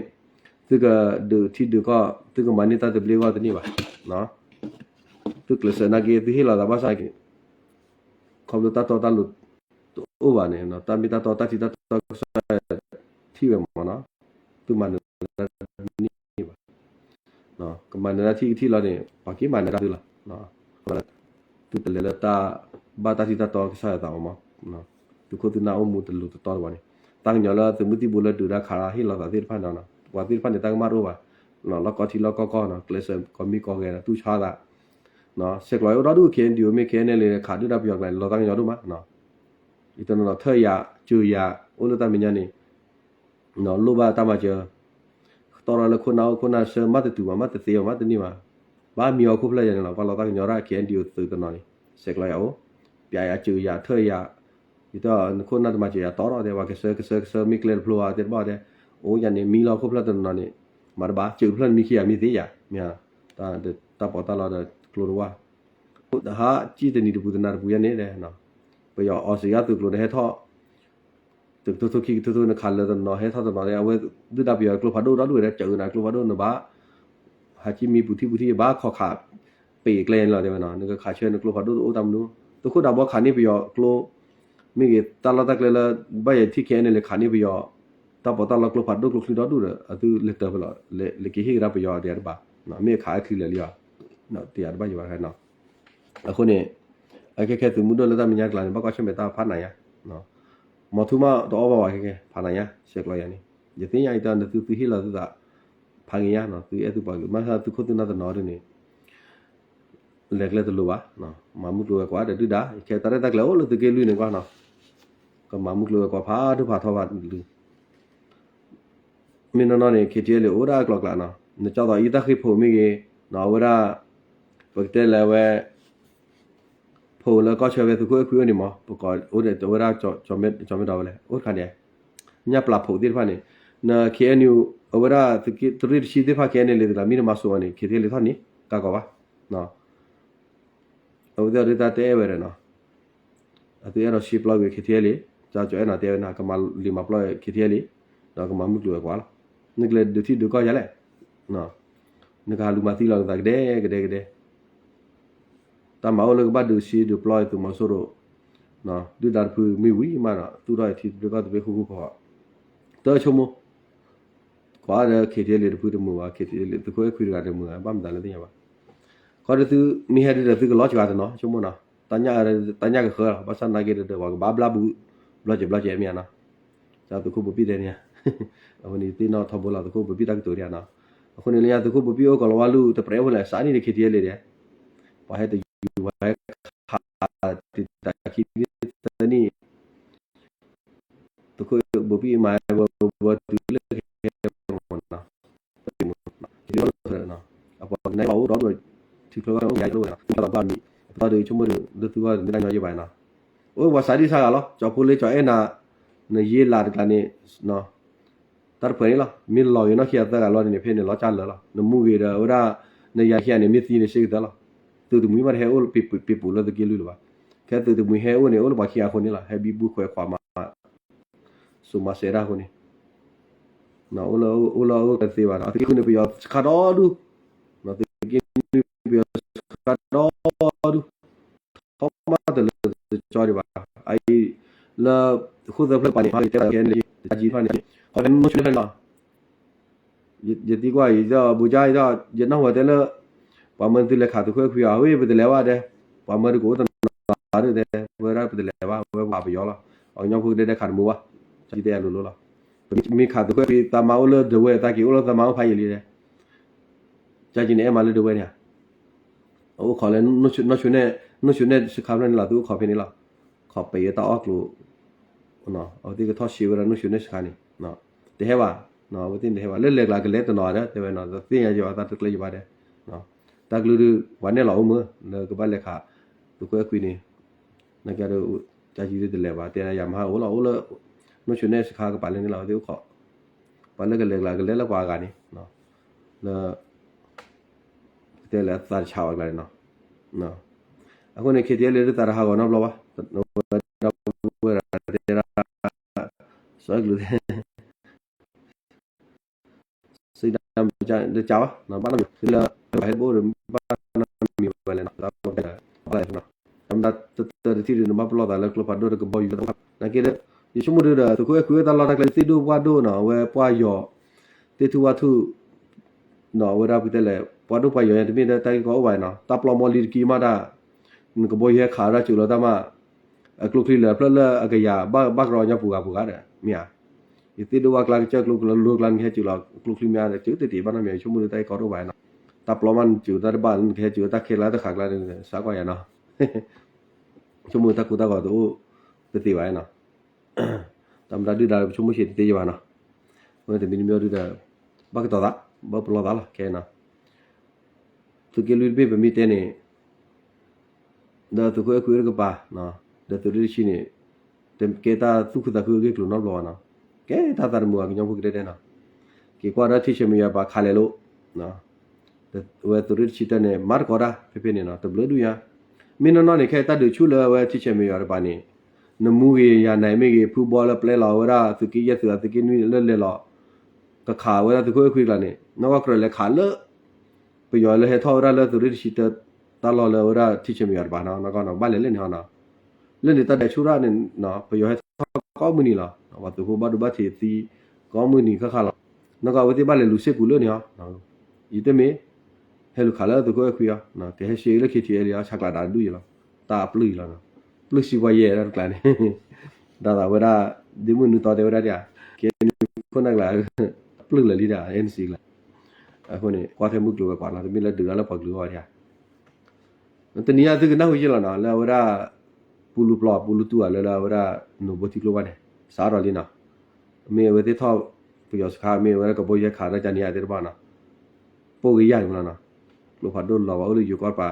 သုကဒုးထံဒုးကီၢ် သုကမၤန့ၢ်တၢ်သဘျ့အဂီၢ်တန့ၢ်ဘၣ်. သုကျဲးစၢးနာ်က့ သုဟ့ၣ်လီၤသးဘၣ်ဆၣ်က့ၤ ခီဖျိတၢ်တီတၢ်လိၤတအိၣ်ဘၣ်န့ၣ် တၢ်မ့ၢ်တၢ်တီတၢ်ထံတၢ်တီကစၢ်ယွၤထံၣ်ဝဲမနီၤ, သုမၤနၢၤတၢ်တန့ၢ်ဘၣ်. ကမၤနၢၤတၢ်ထံၣ်ကထံၣ်လီၤန့ၣ် ပှၤက့ၤမၤနၢၤတၢ်သုလီၤ. သုတလဲၤလၢတၢ်ဘၣ်တၢ်ထံတၢ်တီကစၢ်ယွၤသးဘၣ်မး, သုခိၣ်သုနၢ်အိၣ်မူတလိၤတတီတဝီန့ၣ်, တၢ်ကညီၤလၢသုးမုၢ်သံၣ်ဘိလၢဒုးတၢ်ခးဟ့ၣ်လီၤသးသ့ၣ်တဖၣ်န့ၣ်, ပှၤသ့ၣ်တဖၣ်န့ၣ် တၢ်ကမၣ်တအိၣ်ဘၣ်, လီၢ်ကီထံလီၢ်ကီကီၢ်နီၤ, ကျဲးစၢးကီၤမံကီၤဂဲၤနီၤ, တူၢ်ဆါသး ဆဲးကျိးအိၣ်ဒီဒူၣ် ခဲအံၤဒုးမ့ၢ် ခဲအံၤန့ၣ်လၢခးဒုၣ်ဒါပယီၤကျါန့ၣ် လီၤတၢ်ကညီၤဒိၣ်မး, ယတနီၤနီၤထၢၣ်ယၤစၢၤယၤ အိၣ်လၢတၢ်မဲာ်ညါန့ၣ် လိၣ်ဘၣ်တၢ်မၤစၢၤ, တီၢ်ဒီးလၢခိၣ်နၢ်အိၣ်ခိၣ်နၢ်ဆၢ မၤတတုၤဘၣ် မၤတသ့ဘၣ် မၤတန့ၢ်ဘၣ်, ဘၣ်မံအီၤခိၣ်ဖျၢၣ်ယၤန့ၣ်လီၤ, ပှၤလီၤတၢ်ကညီၤဒၣ် ခဲအံၤဒုးသုးတနီၤန့ၣ် ဆဲးကျိးယၤအိၣ်, ပျးယၤစၢၤယၤထၢၣ်ယၤ, ယတီၢ်နခိၣ်နၢ်တမၤစၢၤယၤတီၢ်ဒီး တဲဝဲကဆၢကဆၢကဆၢမ့ၢ်ကျဲတဖျိဘၣ်တဲတဘၣ်တဲ, အိၣ်ယၤန့ၣ် မံလီၤခိၣ်ဖျၢၣ်တနီၤနီၤန့ၣ်, မၤတဘၣ် စၢၤဖျၢၣ်နမံခံဂၤမ့ၢ်သ့ယၤ, မ့ၢ် တၢ်ပီးတၢ်လီဒီးကျိတဝၢ် ဟးကံၣ်တနံၤတပူၤတနၤတပူၤယၤန့ၣ်ဒီး ပယီၤအီစ့ၤယါသုးကျိၤဒီးဟဲထီၣ် တကထိခိၣ်ခံကထိခိၣ် နခးလၢတနီၤဟဲထီၣ်တနီၤဒီး အဝဲဒုၣ်ဒါပယီၤကျိဖးဒိၣ်ဒီဒူၣ်ဝဲဒီး စၢၤနၤကျိဖးဒိၣ်နဘၣ် ဟးကံၣ်မံပူၤထံပူၤထံ ဘၣ်ခီခး ပ့ၤကျဲန့ၣ်လီၤတဲဝဲနီၤ, နကခးဆၢနကျိဖးဒိၣ်တအိၣ်တၢ်မနုၤ, သုးခိၣ်ဒးဘီခးန့ၢ်ပယီၤကျိ မ့ၢ်ဂ့ၤ တၢ်လီၢ်တၢ်ကျဲလၢ ဘၣ်ယဲထံၣ်ခဲအံၤန့ၣ် လဲၤခးန့ၢ်ပယီၤ တၢ်ပီးတၢ်လီကျိဖးဒိၣ်ကျိချံဒီဒူၣ်ဒီး အသုလဲၤတၢ်ဖဲလီၤ, လဲၤက့ၤဟ့ၣ်ကဒါပယီၤတယၤတဘၣ်, မ့ၢ်အခးအချံလဲၤလံအီၤ တယၤတဘၣ်ယၤဘၣ်ခဲနီၤ. အဃိန့ၣ် အခဲခဲသုးမုၢ်ဒိၣ်လၢတၢ်မဲာ်ညါကျါန့ၣ် ဘၣ်ကွၢ်ဆၢၣ်မဲာ်တၢ်ဖးနးယါ, မီၤထူမးတအီၣ်ဘၣ်ဝဲခဲခဲ ဖးနးယါ ဆဲးကျိးယၤန့ၣ်, ယသ့ၣ်ညါအံၤတၢ် နသုသုဟ့ၣ်လီၤသုသး ဖးက့ၤယါနီၤ, သုအဲၣ်သုပှၤကလုာ် မ့ၢ်သုးခိၣ်သုနၢ်တနီၤဒ်န့ၣ် လဲၤကျဲတလိၤဘၣ်, မၤမုၢ်ကျိၤဝဲၤကွာ်ဒီးဒုၣ်ဒါ ခဲတၢ်ရဲၣ်တၢ်ကျဲၤအိၣ်လၢသုးက့လွံၢ်န့ၣ်ကွၢ်နီၤ, ကမၤမုၢ်ကျိၤဝဲၤကွာ်ဖးဒိၣ်ဖးထီဖးဒိၣ် မ့ၢ်နီၢ်နီၢ်န့ၣ် KTLA အိၣ်ဒၣ်ကျိၤကျါနီၤ, နကၠီသီအံၤတၢ်ဃ့ၢ်ဖိးမ့ၢ်ဂ့ၤ, အဝဲဒၣ် ပကတဲလၢအဝဲ ဖိးလၢကီၢ်ဆၢဝဲသုးခိၣ်အဲၣ်ခွံအိၣ်န့ၣ်မး ပကိးအိၣ်ဒီးအဝဲဒၣ် ကၠီမဲဒီးဝဲလဲၣ် အိၣ်တခါန့ၣ် ညၣ်ပျၢ်ဖိးသ့ၣ်တဖၣ်န့ၣ်, န KNU အဝဲဒၣ်သုးက့တရ့ၣ်တဆံသ့ၣ်တဖၣ် KNLA တဂၤမ့ၢ်တမၤစိးဘၣ်န့ၣ် KTLA ထီၣ်န့ၣ် ကးကီးဘၣ် အဝဲသ့ၣ်အီၤဒ်တၢ်တအဲၣ်ဝဲဒီးနီၤ, အသုအဲၣ်ဒိးရှဲပျီကွံာ် KTLA လံ, ကၠီအဲၣ်နီၤတဲဝဲနီၤ ကမၤလံာ်မၤပျီ KTLA လံ, ဒီးကမၤမုၢ်ကျိၤဝဲၤကွာ်လီၤ, နကလဲၤဒုးထံဒုးကီၢ်ယၤလဲၣ်, နကဟးလူၤမၤသံလီၤနသးကဒဲကဒဲကဒဲ, တၢ်မၤအိၣ်လၢကဘၣ်ဒုးရှဲဒုးပျီသုးမီၤစိရိၤ, ဒုၣ်ဒါတဖုမ့ၢ်ဝံၤမးဒီး သူၣ်ထီၣ်အံၤထံတဘျ့ကီၢ်တဘျ့ဃူဃူဖိးဖိး, တၢ်ဆိကမိၣ် ကွၢ်ဒီး KTLA တဖုတမုာ်ဘၣ် KTLA သုးခိၣ်အဲၣ်ခွံတဂၤတမုာ်ဘၣ် ဘၣ်မတၤလဲၣ်သ့ၣ်ညါဘၣ်, ခီဒီးသုမ့ၢ်ဟဲဒုးဒီးသုကလီၤစှၤတနီၤ ဆိကမိၣ်နီၤ, တၢ်ညၣ်ကဃၢလီၤ ဘၣ်ဆၣ်နာ်က့ဒီး ပှၤကဘၣ်ဘျၣ်ဘူး ဘျီကဲးဘျီကဲးမ့ၢ်ဧါနီၤ, တၢ်သုးခိၣ်ဘိဘံၣ်တဲန့ၣ်, အဃိန့ၣ်သ့ၣ်နီၣ်ထီဘိလီၤ သုးခိၣ်ဘိဘံၣ်တၢ်ကတိၤဒံးနီၤ, အဃိန့ၣ်လၢညါသုးခိၣ်ဘိဘံၣ်အိၣ်ကီးလီၤဝါလူၢ်တပြဲးဖိလဲၣ် စးနံၣ်ဒီး KTLA ဒီး ပှၤဟဲတယူၤပှၤဟဲခး တတၢ်ခံနံၣ်သၢနံၣ် သုးခိၣ်ဘိဘံၣ်မၤဝဲဝဲတုၤလၢ အပှၤကနၣ်ဘၣ်အိၣ်ဒီး ထံချၢကအိၣ်ယါလိဝဲနီၤ ပသီဒီးဆိကမိၣ်ဒီး လၢသုဂီၢ်န့ၣ် မ့ၢ်တၢ်ညီယဲဘၣ်နီၤ အိၣ်ပှၤစးဒံစးဂၤလီၤ ကၠီဖိလ့ကၠီအဲၣ်နၤ နယ့လးတကျါန့ၣ် တၢ်တဖှဲးန့ၣ်လီၤ မ့ၢ်လီၤဂ့ၤနီၢ်ခံဂၤသၢဂၤလီၤန့ၣ် ဖဲန့ၣ်လီၤကၢ်လၢာ်လီၤ နမူဂ့ၤဒီးဝဲဒၣ် နယၤခံဂၤန့ၣ် မ့ၢ်သံန့ၣ် ရှဲကတၢၢ်လီၤ သုးတမှံၤမးတဟဲအိၣ်ပ့ၤပူၤလၢသုးက့လွံၢ်လၢၤဘၣ် ခဲသုးတမှံၤဟဲအိၣ်န့ၣ် အိၣ်လၢပှၤခံဂၤအဃိန့ၣ်လီၤ ဟဲဘံဘူခွဲးခွးမၤ စိၤမၤစၢၤဒၣ်အဃိန့ၣ် အိၣ်လၢအိၣ်လၢအိၣ်ကသ့ဘၣ်ဒီး သုးက့ဃုန့ၣ် ပယီၤစခါဒီဒူၣ် သုးက့နွံပယီၤစခါဒီဒူၣ် ထီၣ်မးတလၢာ်တကၠီဒံးဘၣ် အအံၤ လၢ ဃိၣ်သၢဖျၢၣ်ပှၤန့ၣ် ဟဲတဲလီၤကဲန့ၣ် တၢ်ကံထီၣ်န့ၣ် ခီဖျိနိၣ်ဆူၣ်န့ၣ်လီၤ ယသံကွၢ်အံၤ ဘိကါအံၤ ယနၢ်ဟူတဲလၢ ပှၤမၢသုလဲၤခးသုးခိၣ်အဲၣ်ခွံအီၤ ဝဲပတလဲၤဘၣ်တဲ ပှၤမၢတကအိၣ်တနီၤဒၣ်တဲ ဝဲဒၣ်ပတလဲၤဘၣ် ဝဲပှၤပယီၤလီၤ အကညီဖိကဒဲဒဲခးတမူဘၣ် တၢ်ကံတဲအလိၤလိၤလီၤ မ့ၢ်ခးသုးခိၣ်အဲၣ်ခွံ သးမါအိၣ်လၢဒဝဲၢ် သးက့ၤအိၣ်လၢသးမါအိၣ်ဖးယံာ်လံတဲ ကၢ်ကံန့ၣ်အဲၣ်မးလၢဒဝဲၢ်န့ၣ်ဧါ အအိၣ်ခိးလၢ နိၣ်ဆူၣ်န့ၣ် စခါဖျၢၣ်န့ၣ်လီၤ သုအိၣ်ခိးဖဲန့ၣ်လီၤ ခိးပယီၤတၢ်အီၣ်ကျိၤ အဝဲသ့ၣ်ကထီၣ်ရှဲဝဲဒၣ်နိၣ်ဆူၣ်န့ၣ်စခါန့ၣ် တဟဲဘၣ် အဝဲသ့ၣ်န့ၣ်တဟဲဘၣ် လၢလဲၤကျါကလဲၤတနီၤဒီး တဲဝဲနီၤ သ့ၣ်ညါယွၤအတၢ်တကျဲယဘၣ်တဲ တၢ်ကလုၢ်ဒုး ပှၤနဲၣ်လီၤအိၣ်မုာ် လၢကဘၣ်လဲၤခး သုးခိၣ်အဲၣ်ခွံန့ၣ်, နာ်က့ဒီး တၢ်ကံဒုးတလဲၤဘၣ် တဲယၤမဟါအိၣ်လီၤ အိၣ်လၢ နိဆိနဲၣ်စခါကပၤလၢန့ၣ်လီၤ ဝဲသ့ၣ်အိၣ်ခိး, ပှၤလၢကလဲၤကျါကလဲၤလၢပှၤအဂၤန့ၣ်, လၢ တဲလၢသးတဆါဝဲကျါန့ၣ်နီၤ, အဃိန့ၣ် ခ့တ့လ့ဒုးသးတဟးဂီၤနီတဘျီဘၣ်, ဝဲဒၣ်ဝဲဒၣ်တဲဒၣ် စီၤအဲၣ်ကျုး စံဒၣ် တကးဘၣ်, ဘၣ်နီတမံၤ လၢ ဟဲဘိၣ်ဒီး ဘၣ်နီတမံၤဝဲလဲၣ်နီၤ, တၢ်မတၤတတၢတထံၣ်ဒုး နဘၣ်ပလီၢ်သးလၢကျိဖးဒိၣ်တကဘီယူၤတဖၣ် နာ်က့ဒီး ယဆိကမိၣ်ဒုးဒီး သုးခိၣ်အဲၣ်ခွံဝဲတၢ်လီၢ်တၢ်ကျဲ သ့ၣ်ဒိၣ်ပှၢ်ဒိၣ်နီၤ အဝဲပှၢ်ယီၤ သ့ၣ်ထူၣ်ဝၣ်ထူၣ် နီၤ အဝဲဒၣ်ပကတဲလဲၣ် ပှၢ်ဒိၣ်ပှၢ်ယီၤညါ တမ့ၢ်ဒီးတၢ်ဂ့ၢ်ကီအိၣ်ဘၣ်နီၤ တၢ်ပျီမီလံတကံမးတၢ် နကဘီယူၤဟဲခးဝဲဒၣ်စၢၤလီၤတၢ်မး အကျိချံလၢာ်ဖျၢၣ်လၢအကယၤ ဘၣ်ကရီညီပူၤဂၤပူၤဂၤဒီး မ့ၢ်ဧါ, ယသ့ၣ်ဒိၣ်ဝၣ်ကျါကစၢၢ်ကျိကလၢကျါ နကဟဲစၢၤလီၤ ကျိချံမ့ၢ်ဧါဒီး စၢၤတတ့ၢ်ဘၣ်နီတမံၤ ယဆိကမိၣ်ဒုးတၢ်ဂ့ၢ်ကီတအိၣ်ဘၣ်နီၤ, တၢ်ပျီမးနစၢၤတၢ်တဘၣ် နကဟဲစၢၤတၢ်ခဲလၢာ်တဃာ်ကျါ စးကွၢ်ယၤနီၤ, ဆိကမိၣ်တၢ်ကိၢ်တၢ်ဂီၤတအိၣ်ပသ့ဘၣ်နီၤ တၢ်မတၤဒုၣ်ဒါပဆိကမိၣ်ဆံးတသ့ယဘၣ်နီၤ, အဃိန့ၣ်တမံၤတမံၤဒုးဒီး ဘၣ်ကတီၤသး ဘၣ်ပလီၢ်သးလီၤ ခဲအံၤနီၤ, သုးက့လွံၢ်တဘ့ၣ်ပမ့ၢ်တဲန့ၣ် ဒီးသုးခိၣ်အဲၣ်ခွံတကပၤ ဒီးသုးရ့ၣ်တဆံန့ၣ် တကဲတၢ်သူၣ်ခုသးခုအဂ့ၢ်ကျိၤနီတဘျီဘၣ်နီၤ, ကဲတၢ်သးတမုာ်ဘၣ်ကညီဖိကဒဲဒဲနီၤ, က့ၤကွၢ်ဒီးထံဆဲးမံယွၤပာ်ခးလဲၤလိာ် ဝဲသုးရ့ၣ်တဆံတၢ်န့ၣ် မၤသကိးတၢ်ဖဲဖဲန့ၣ်နီၤ တဘျုးဒုၣ်ညါ, မ့ၢ်နီၢ်နီၢ်န့ၣ် ခဲအံၤတၢ်ဒုးဆူၣ်လၢအဝဲထံဆဲးမံယွၤတကပၤန့ၣ် နမူဂ့ၤယၤနၤမ့ၢ်ဂ့ၤ ဖုဘီလၢပျဲလီၤဝဲဒၣ် သုးက့ယဲၢ်သုးအသုးက့နွံလၢလဲၤလီၤ ကခးဝဲဒၣ်သုးခိၣ်အဲၣ်ခွံကျါန့ၣ် နီၢ်ကီၢ်ကြၢးလဲၤခးလၢ ပယီၤလၢဟဲထီၣ်ဝဲဒၣ်လၢသုးရ့ၣ်တဆံတၢ်လီၢ်လၢဝဲဒၣ်ထံဆဲးမံယွၤတကပၤနီၤ နီၢ်ကီၢ်နီၤ ဘၣ်လဲၤလၢန့ၣ်ဟီနီၤ, လၢန့ၣ်တၢ်ဒုးဆူၣ်ဒၣ်န့ၣ် ပယီၤဟဲထီၣ်ကိးမုၢ်နံၤလီၤ, ပှၤသုးဖိဘၣ်ဒိဘၣ်ထံးသံ ကိးမုၢ်နံၤခါခါလီၤ, နီၢ်ကီၢ်အဝဲသ့ၣ်ဘၣ်လဲၤလူၤစ့ၢ်ကီးလၢန့ၣ်ဟီ, ယတမ့ၢ် ဟဲလူၤခးလၢသုးခိၣ်အဲၣ်ခွံအီၤ ကဟဲရှဲလၢ ခ့ထံအဲလံ အီၤ ဆးကျးဒၣ်ဒုၣ်ယဲလီၤ, တၢ်အပျုၢ်ယံလီၤ, ပျုၢ်စံးပှၤယဲၢ်တၢ်တကျါန့ၣ် ဒ်သိးဝဲဒၣ် ဒ့မုၣ်နုာ်သီတဲဝဲဒၣ်ဒ်ဧါ, ကဲနခိၣ်နၢ်ကျါ ပျုၢ်လၢာ်လံဒၣ် အဲၣ်နစံကျါ, အဃိန့ၣ် ကွၢ်ထဲမုၢ်ကျိၤဝဲၤကွာ်လီၤ တမ့ၢ်လၢဒုးတၢ်လၢပှၤကလုာ်အဂီၢ်ဒ်ဧါ တနံၤအံၤသုကနၢ်ဟူယဲလီၤနီၤ လၢအဝဲဒၣ် ပူလူပျီ ပူလူတူၢ်ဧါ လၢလၢအဝဲဒၣ် နိၣ်ဘိထံကျိဘၣ်န့ၣ် စးထီၣ်လံနီၤ, မ့ၢ်အဝဲသ့ၣ်ထီၣ်ပယီၤစခါ မ့ၢ်အဝဲဒၣ်ကဘီယူၤဟဲခးတၢ်ကန့ၣ်ဧါသ့ၣ်တဖၣ်နီၤ, ပိၢ်က့ၤယၢ်န့ၣ်မနီၤ, ကျိဖးဒိၣ်လီၤဘၣ်အိၣ်လၢယိၤကီၢ်တပၤ,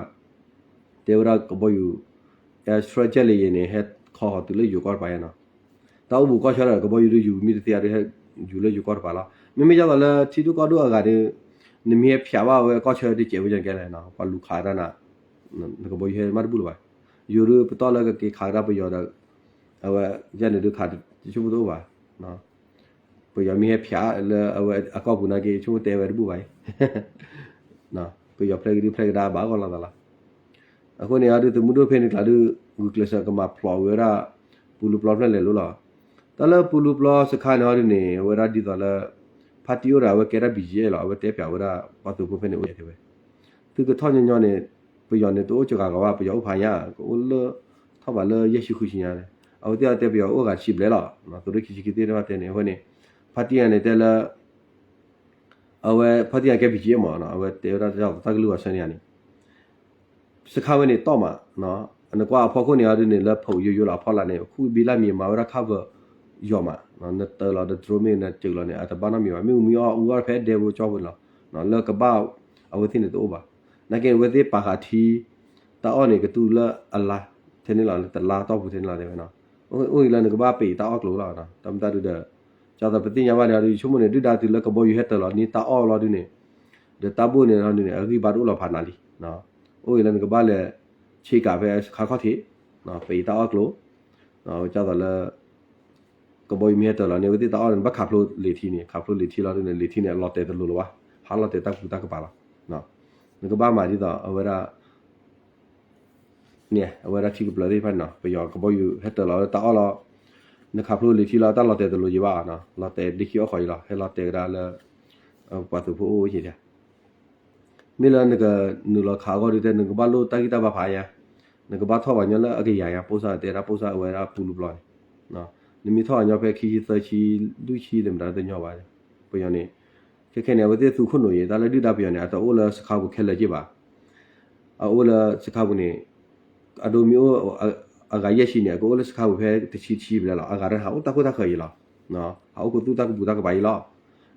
တဲဝဲဒၣ်ကဘီယူၤ Air Strike Jet လၢယဲၢ်န့ၣ် ဟဲခီဟီတုၤလၢယိၤကီၢ်တပၤယဲနီၤ, တၢ်အိၣ်ဘူးကီၢ်ဆၢဒီး ကဘီယူၤဒုးယူၤမ့ၢ်တသ့ဧါဒုး ဟဲယူၤလၢယိၤကီၢ်တပၤလီၤ, မ့မ့ၢ်ဒ်သိးလၢထံဒိၣ်ကီၢ်ဒိၣ်အဂၤဒီး နမ့ၢ်ဟဲဖျးဘၣ်ဝဲကီၢ်ဆၢတစဲးဝဲကဲလဲၣ်နီၤ ပှၤလူၤခးတၢ်နၤ နကဘီယူၤဟဲမးတဘူၣ်လၢၤဘၣ်, ယိၤဒုးပတီၢ်လၢကက့ၤခးကဒါပယီၤဒီး အဝဲယဲၢ်န့ၣ်ဒုးခး ယဆိကမိၣ်တအိၣ်ဘၣ်, ပယီၤမ့ၢ်ဟဲဖျးလၢအဝဲအကီၢ်ပူၤနာ်က့ ယဆိကမိၣ်တဲဝဲတဘူၣ်ဘၣ်အံၤ, ပယီၤဖျဲးကဒုဖျဲးကဒါဘၣ်ဂီၢ်လိာ်သးလီၤ, အဃိန့ၣ်အဒုး သုးမုၢ်ဒိၣ်ဖဲန့ၣ်ကျါဒုး ဂုာ်ကျဲးစၢးကမၤဖျိးဝဲဒၣ် ပူလူပျီဖျၢၣ်လဲၤလိၤလီၤ, တၢ်လၢပူလူပျီစခါန့ၣ်အီၤဒုးန့ၣ် အဝဲဒၣ်ဒ်သိးလၢ ဖါတံၢ်အိၣ်ဒီး အဝဲကဲဒၣ် ဘီၣ်ကၠ့ၣ် လီၤ အဝဲတဲပၠးဝဲဒၣ် ပှၤသုးဖိဖဲန့ၣ်အိၣ်ယဲၢ်တဲဝဲ, သုကထီၣ်ညီညီန့ၣ် ပယီၤန့ၣ်တအိၣ်စှၤဂၤဘၣ် ပယီၤအိၣ်ဖးညါ ကအိၣ်လၢ ထီၣ်ဘးလၢယဲၢ်ဆံဃုဆံညါန့ၣ် အဝဲသ့ၣ်အတဲပယီၤအိၣ်ဂၤတဆံဘျဲၣ်လီၤ, သုးရ့ၣ်ခံဆံခံသ့ၣ်တဖၣ်တဲန့ၣ် အဃိန့ၣ် ဖါတံၢ်ယၤန့ၣ်တဲလၢ အဝဲဖါတံၢ်ယၤကဲ ဘီၣ်ကၠ့ၣ် မး အဝဲတဲဝဲဒၣ်တၢ်ကလုၢ်အီၤဆၢန့ၣ်န့ၣ် စခါဝဲန့ၣ်တီၢ်မး, နကွၢ်အဖီခိၣ်န့ၣ်အီၤဒုးန့ၣ် လၢဖီးယိယိလီၤ အဖီလာ်န့ၣ် ခူၣ်ဘံလၢမံၤမၤဝဲဒၣ် cover ယိာ်မး, နတၢၤလီၤဒီး drone မ့ၢ်နစၢၤလီၤန့ၣ် အတဘၣ်နီတမံၤဘၣ်, မ့ၣ်အူမ့ၢ်အီၣ်အူအီၣ်ဖဲဒဲဖိကၠီဖိန့ၣ်လီၤ, လၢကဘၣ်အဝဲသ့ၣ်န့ၣ်တအိၣ်ဘၣ်, နာ်က့အဝဲသ့ၣ်ပာ်ဃာ်ထံ တၢ်အီၣ်န့ၣ် ကတူၢ်လၢအလါထဲန့ၣ်လီၤ, လၢတလါတီၢ်ပူၤထဲန့ၣ်လီၤတဲဝဲနီၤ, အိၣ်အံၤလၢနကဘၣ်ပံးတၢ်အီၣ်ကျိၤလီၤ, တၢ်မတၤဒုးဒီး ကၢ်သိးပသ့ၣ်ညါဘၣ်န့ၣ်အီၤဒုး ယဆိကမိၣ်န့ၣ် ဒုၣ်ဒါတုၤလၢကဘီယူၤဟဲတၢၤလီၤန့ၢ်တၢ်အီၣ်လီၤဒုးန့ၣ်, ဒီးတၢ်ဘိၣ်န့ၣ်လီၤဒုးန့ၣ် အဂံၢ်ဘါတအိၣ်လီၤဖးနးလံ, အိၣ်အံၤလၢနကဘၣ်လဲၤဆ့ကၤဖဲစခါခီၣ်ထံး, ပံးတၢ်အီၣ်ကျိၤ, ကၢ်သိးလၢ ကဘီယူၤမ့ၢ်ဟဲတၢၤလီၤန့ၣ် အဝဲသ့ၣ်တၢ်အီၣ်န့ၣ် နဘၣ်ခးဖျိလံာ်ထံန့ၣ် ခးဖျိလံာ်ထံလီၤဒုးန့ၣ် လံာ်ထံန့ၣ် လီၤတဲာ်တလိၤလၢၤဘၣ်, ဟးလီၤတဲာ်တၢ်ကူတၢ်ကပၤလီၤ, နကဘၣ်မၤဒ်သိးအဝဲဒၣ် န့ၣ် အဝဲဒၣ်ထံကပျၢၤသ့ၣ်တဖၣ်န့ၣ်နီၤ ပယီၤကဘီယူၤဟဲတၢၤလီၤလၢတၢ်အီၣ်လီၤ, နခးဖျိလံာ်ထံလီၤ တၢ်လီၤတဲာ်တလိၤယံၤဘၣ်နီၤ လီၤတဲာ်ဒ့ခံအီၣ်ဃီအံၤလီၤ ဟဲလီၤတဲာ်ကဒါလၢ ပှၤသုးဖိအိၣ်ယံၤဒၣ်, မ့ၢ်လၢနကနုာ်လီၤခးအဂီၢ်ဒုးတဲ နကဘၣ်လိၣ်တၢ်ဂံၢ်တၢ်ဘါဖးညါ, နကဘၣ်ထီၣ်ပှၤညီလၢအကယၤညါ ပိၢ်စၢ်တဲဒၣ်ပိၢ်စၢ်အဝဲဒၣ်ပူလူပျီန့ၣ်, နမ့ၢ်ထီၣ်ပှၤညီဖဲခံဆံသၢဆံ လွံၢ်ဆံတမတၤတညီဘၣ်, ပယီၤန့ၣ် ခဲခဲန့ၣ် အဝဲသ့ၣ်သူခိၣ်နူာ်ယံၤ တၢ်လၢဒုၣ်ဒါပယီၤန့ၣ် အတအိၣ်လၢစခါပူၤခဲလၢာ်က့ဘၣ် အအိၣ်လၢစခါပူၤန့ၣ် အဒိမ့ၢ်အိၣ် အဂၤယဲၢ်ဆံန့ၣ် အကအိၣ်လၢစခါပူၤဖဲတဆံတဆံဘျဲၣ်လီၤ အဂၤတဟးအိၣ်တၢ်ခိၣ်တၢ်ဃၢၤယံၤလီၤ, ဟးအိၣ်ခိးသူၣ်တၢ်ကပူၤတၢ်ကပၤယံၤလီၤ,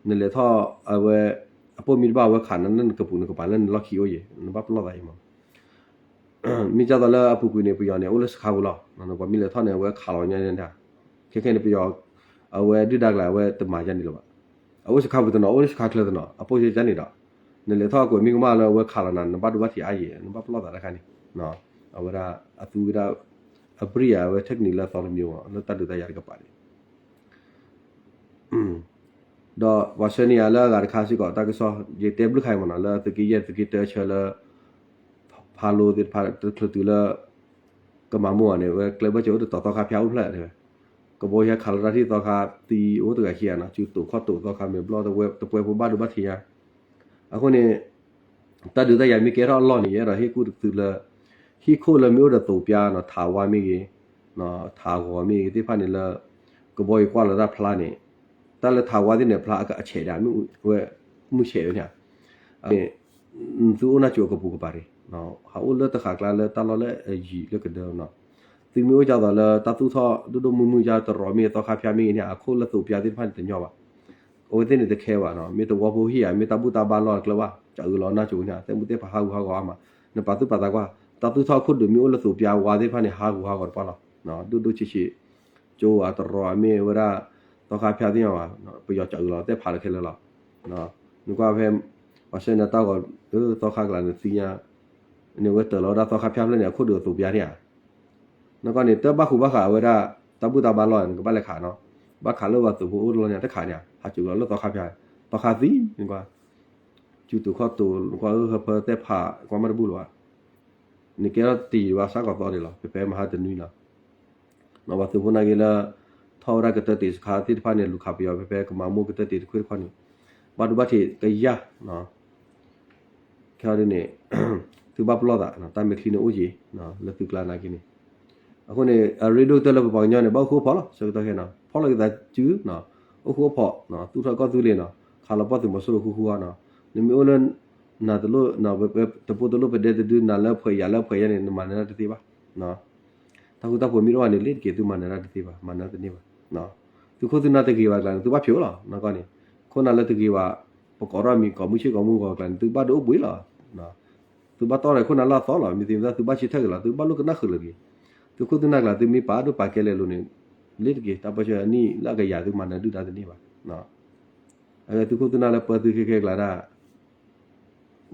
နလဲၤထီၣ်အဝဲ အပိာ်မံတဘၣ် အဝဲခးနၤလၢနကပူၤနကပၤလၢနလီၢ်ခံအိၣ်ယဲၤ နဘၣ်ပလီၢ်သးအံၤမး. မ့ၢ်ဒ်သိးလၢအပူၤကွံာ်န့ၣ် ပယီၤန့ၣ် အိၣ်လၢစခါပူၤလီၤ. ပှၤမ့ၢ်လဲၤထီၣ်န့ၣ် အဝဲခးလီၤညါန့ၣ်, ခဲခဲန့ၣ် ပယီၤ အဝဲဒုၣ်ဒါကျါ အဝဲတမၤယါန့ၣ်လၢၤဘၣ်. အအိၣ်စခါပူၤတနီၤ အိၣ်လၢစခါချၢတနီၤ အပိာ်ယါန့ၣ်ဒီး နလဲၤထီၣ်ကွဲးမ့ၢ်ကမၣ်လၢအဝဲခးလီၤနၤ နဘၣ်ဒိဘၣ်ထံးအါယဲၤ နဘၣ်ပလီၢ်သးတခါန့ၣ်, အဝဲဒၣ်အသူဝဲဒၣ် အပြံၢ်အဝဲ technique လၢအသီတမံၤမး လၢတၢ်ဒုးတၢ်ယၤတကပၤန့ၣ် ဒီးပှၤဆှၢန့ၢ်ယၤလၢအဂၤတခါစ့ၢ်ကီး တၢ်ကစီၣ် ယတဲဘျုးခါအံၤမးနီၤ လၢသုးက့ယဲၢ်သုးက့တၢဆၢလၢ ဖးလိသ့ၣ်တဖၣ်တချုးတုၤလၢ ကမၤမိၢ်အီၤန့ၣ် ဝဲကျဲဘၢၣ်စၢၤအိၣ်တတီၤသီခါဖၠါအိၣ်ဖျဲၣ်တဲဝဲ, ကဘီယူၤဟဲခးလီၤတၢ်ထံၣ်သီခါသံအိၣ်တဂၤခံဂၤနီၤ စုတိာ်ခီၣ်တိာ်သီခါမဲာ်ဘျီၣ်တပှဲၤဖိဘၣ်ဒိဘၣ်ထံးညါ အဃိန့ၣ် တၢ်ဒုးတၢ်ယၤမ့ၢ်ကဲထီၣ်အလီၢ်န့ၣ် ယအဲၣ်ဒိးဟ့ၣ်ကူၣ်တသုလၢ ဟံၣ်ခိၣ်လၢမ့ၢ်အိၣ်ဒီးသိးပၠါနီၤ ထးဝါမ့ၢ်ဂ့ၤ, ထးဂီၤမ့ၢ်ဂ့ၤသ့ၣ်တဖၣ်န့ၣ်လၢ ကဘီယူၤကွၢ်လီၤတၢ်ဖျါန့ၣ်, တၢ်လၢထးဝါသ့ၣ်န့ၣ် ဖျါအဆဲးဒၣ် မုၢ်ဆဲးဝဲန့ၣ် သုအိၣ်နၢ်ကၠိအကပူၤကပၤရံၤ, ဟးအိၣ်လၢတဃာ်ကျါလၢတၢ်လီၢ်လၢအယံၤလၢကဒၢနီၤ, သုမ့ၢ်အိၣ်ဒ်သိးလၢတၢ်သူၣ်ထီၣ်ဒိၣ်ဒိၣ်မုၢ်မုၢ် တရီးမ့ၢ်သီခါဖၠါမ့ၢ်ဂ့ၤန့ၣ် အခိၣ်လၢသိးပၠါသ့ၣ်တဖၣ်န့ၣ်တညီဘၣ်, အဝဲသ့ၣ်န့ၣ်တခဲဘၣ်နီၤ, မ့ၢ်သဝီဖိဟံၣ်ဧါ မ့ၢ်တၢ်ဘူၣ်တၢ်ဘါလီၢ်အကျဲဘၣ် ကးအုးလီၤနၢ်ကၠိန့ၣ် သဲမူသ့ၣ်ဖးဟးဂူာ်ဟးဂီၤအါမး, နပာ်သူၣ်ပာ်သးကွၢ် တၢ်သူၣ်ထီၣ်ခိၣ်ဒုးမ့ၢ်အိၣ်လၢသိးပၠါဝါသ့ၣ်တဖၣ်န့ၣ် ဟးဂူာ်ဟးဂီၤတပှၢ်လီၤ, ဒိၣ်ဒိၣ်ဆံးဆံး ကၠိဧါတရီးမ့ၢ်ဝဲဒၣ် သီခါဖၠါသ့ၣ်ညါဘၣ်, ပယီၤကးအုးလီၤ သဲဖးလၢခဲလၢာ်လီၤ, နကွၢ်ဖဲ ပှၤဆှၢန့ၢ်တၢ်ဂီၤ သီခါကျါန့ၣ်သ့ၣ်ညါ, န့ၣ်ဝဲတၢၤလီၤဝဲဒၣ်သီခါဖၠါဖျၢၣ်န့ၣ် အခိၣ်ဒုးအသိးပၠါန့ၣ်ဧါ, နကွၢ်န့ၣ် တၢ်ဘၣ်ဃူဘၣ်ဃးဝဲဒၣ် တၢ်ဘူၣ်တၢ်ဘါလီၢ် နကဘၣ်လဲၤခးနီၤ, ဘၣ်ခးလၢပှၤသုးဖိအိၣ်တလီၢ်န့ၣ် တခးန့ၣ် ဟးကၠိလီၤလၢသီခါဖၠါ, သီခါသံ နကွၢ် စုတိာ်ခီၣ်တိာ် နကွၢ်အၢဟၢဖၢသဲဖး ကွၢ်မးတဘူၣ်လၢၤဘၣ်, နကဲထီၣ်တယံာ်ဘၣ် စးကီးသီဒံးလီၤ ဖဲဖဲမဟါတနွံလီၤ, ပှၤသုးဖိနာ်က့လၢ ထီၣ်ဝဲဒၣ်ကတၢၢ်တ့ၢ်စခါသ့ၣ်တဖၣ်န့ၣ် လူၤခးပယီၤဖဲဖဲကမၤမိၢ်ကတၢၢ်တ့ၢ်တခွ့ၣ်တခီန့ၣ်, ဘၣ်ဒိဘၣ်ထံးကယၢ် ခဲအံၤဒ်န့ၣ် သုဘၣ်ပလီၢ်သး တၢ်မဲာ်ချံန့ၣ်အိၣ်က့ၤ လၢသုကျါနာ်က့န့ၣ်, အဃိန့ၣ် အရ့ဒိၣ်ကတၢၢ်လၢပပှၤကညီန့ၣ် ဘၣ်အိၣ်ဃူအိၣ်ဖိးလီၤ ဆၢကတီၢ်ခဲနီၤ ဖီၣ်လီၤက့ၤသးစု အိၣ်ဃူအိၣ်ဖိး သူၣ်ထီၣ်ကီၢ်သူလ့ၤနီၤ ခးလီၤပှီၢ်သုးမီၤစိရိၤဃူဃူအီၤနီၤ, နမ့ၢ်အိၣ်လၢ နၤတလိၣ် တပူတလိၣ်ပဒဲတဒု နၤလၢဖှဲးယၤလၢဖှဲးယၤန့ၣ် နမၤနၢၤတၢ်တသ့ဘၣ် တၢ်ဃူတၢ်ဖိးမ့ၢ်တအိၣ်ဘၣ်န့ၣ် လ့တက့ၤသုမၤနၢၤတၢ်တသ့ဘၣ် မၤနၢၤတန့ၢ်ဘၣ်, သုခိၣ်သုနၢ်တဂ့ၤဘၣ်ကျါန့ၣ် သုဘၣ်ဖျိးလီၤ နကီၢ်န့ၣ်, ခိၣ်နၢ်လၢတဂ့ၤဘၣ် ပကိးထီၣ်မံၤကိးမုၢ်ဆ့ၣ်ကိးမုၢ်ဂီၤကျါန့ၣ် သုဘၣ်ဒိအိၣ်ဘှံးလီၤ, သုဘၣ်တီၢ်ဒီးခိၣ်နၢ်လၢအသီလီၤ မ့ၢ်သ့မ့ၢ်သးသုဘၣ်ဆၢထၢၣ်က့ၤလီၤ သုဘၣ်လိၣ်ကနၣ်ဃုာ်လၢာ်တဂ့ၤ, သုခိၣ်သုနၢ်ကျါ သုမ့ၢ်ပာ်ဒိၣ်ပာ်ကဲလဲၤလိၤန့ၣ် လ့တက့ၤ တၢ်ပၢဆှၢအနံၣ်လၢအကယၤသုမၤနၢၤဒုၣ်ဒါတန့ၢ်ဘၣ်, အဝဲသုခိၣ်သုနၢ်လၢပၢသုခဲခဲကျါဒၣ်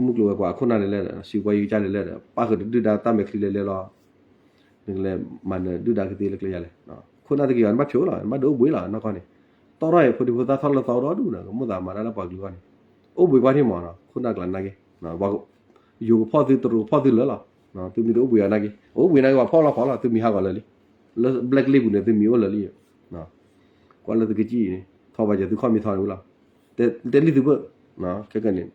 မုၢ်ကျိၤဝဲၤကွာ်အခိၣ်နၢ်လဲၤလဲၤဒီး စံးပှၤယကစၢ်လဲၤလဲၤဒီး ပၣ်ဃုာ်တဒုၣ်ဒါတၢ်မဲာ်ချံလဲၤလဲၤလီၤ, နကလဲၤမၤနၢၤဒုၣ်ဒါကသ့လၢကျဲယၤလဲၣ်, ခိၣ်နၢ်တဂ့ၤဘၣ် နဘၣ်ဖျိးလီၤ နဘၣ်ဒိအိၣ်ဘှံးလီၤ နကီၢ်န့ၣ်, တီၢ်ထီၣ်အံၤ ဖိဒံဖိသၣ်ထီၣ်လၢသီဒီဒူၣ်ဒီး ကမိၣ်သးမၤတၢ်လၢပှၤကလုာ်အဂီၢ်န့ၣ်, အိၣ်ဘှံးကွၢ်ထံၣ်မးနီၤ ခိၣ်နၢ်ကျါနာ်က့, ယိၤကဖီၣ်သု တရူးကဖီၣ်သုလၢာ်လီၤ, သုမံၤတအိၣ်ဘှံးအီၤနာ်က့, အိၣ်ဘှံးနာ်က့ ပှၤဖီၣ်လီၤဖီၣ်လီၤ သုမံၤဟးဂီၤလၢာ်လံ, လၢ black list ပူၤန့ၣ် သုမံၤအိၣ်လၢာ်လံ ကွၢ်လၢသုကစံၣ်န့ၣ် ထီၣ်ဘၣ်ယသုခီၣ်မံၤထီန့ၣ်ဝံၤလီၤ, တဲလံသုဘၢၣ်, ခဲကနံၣ်န့ၣ်,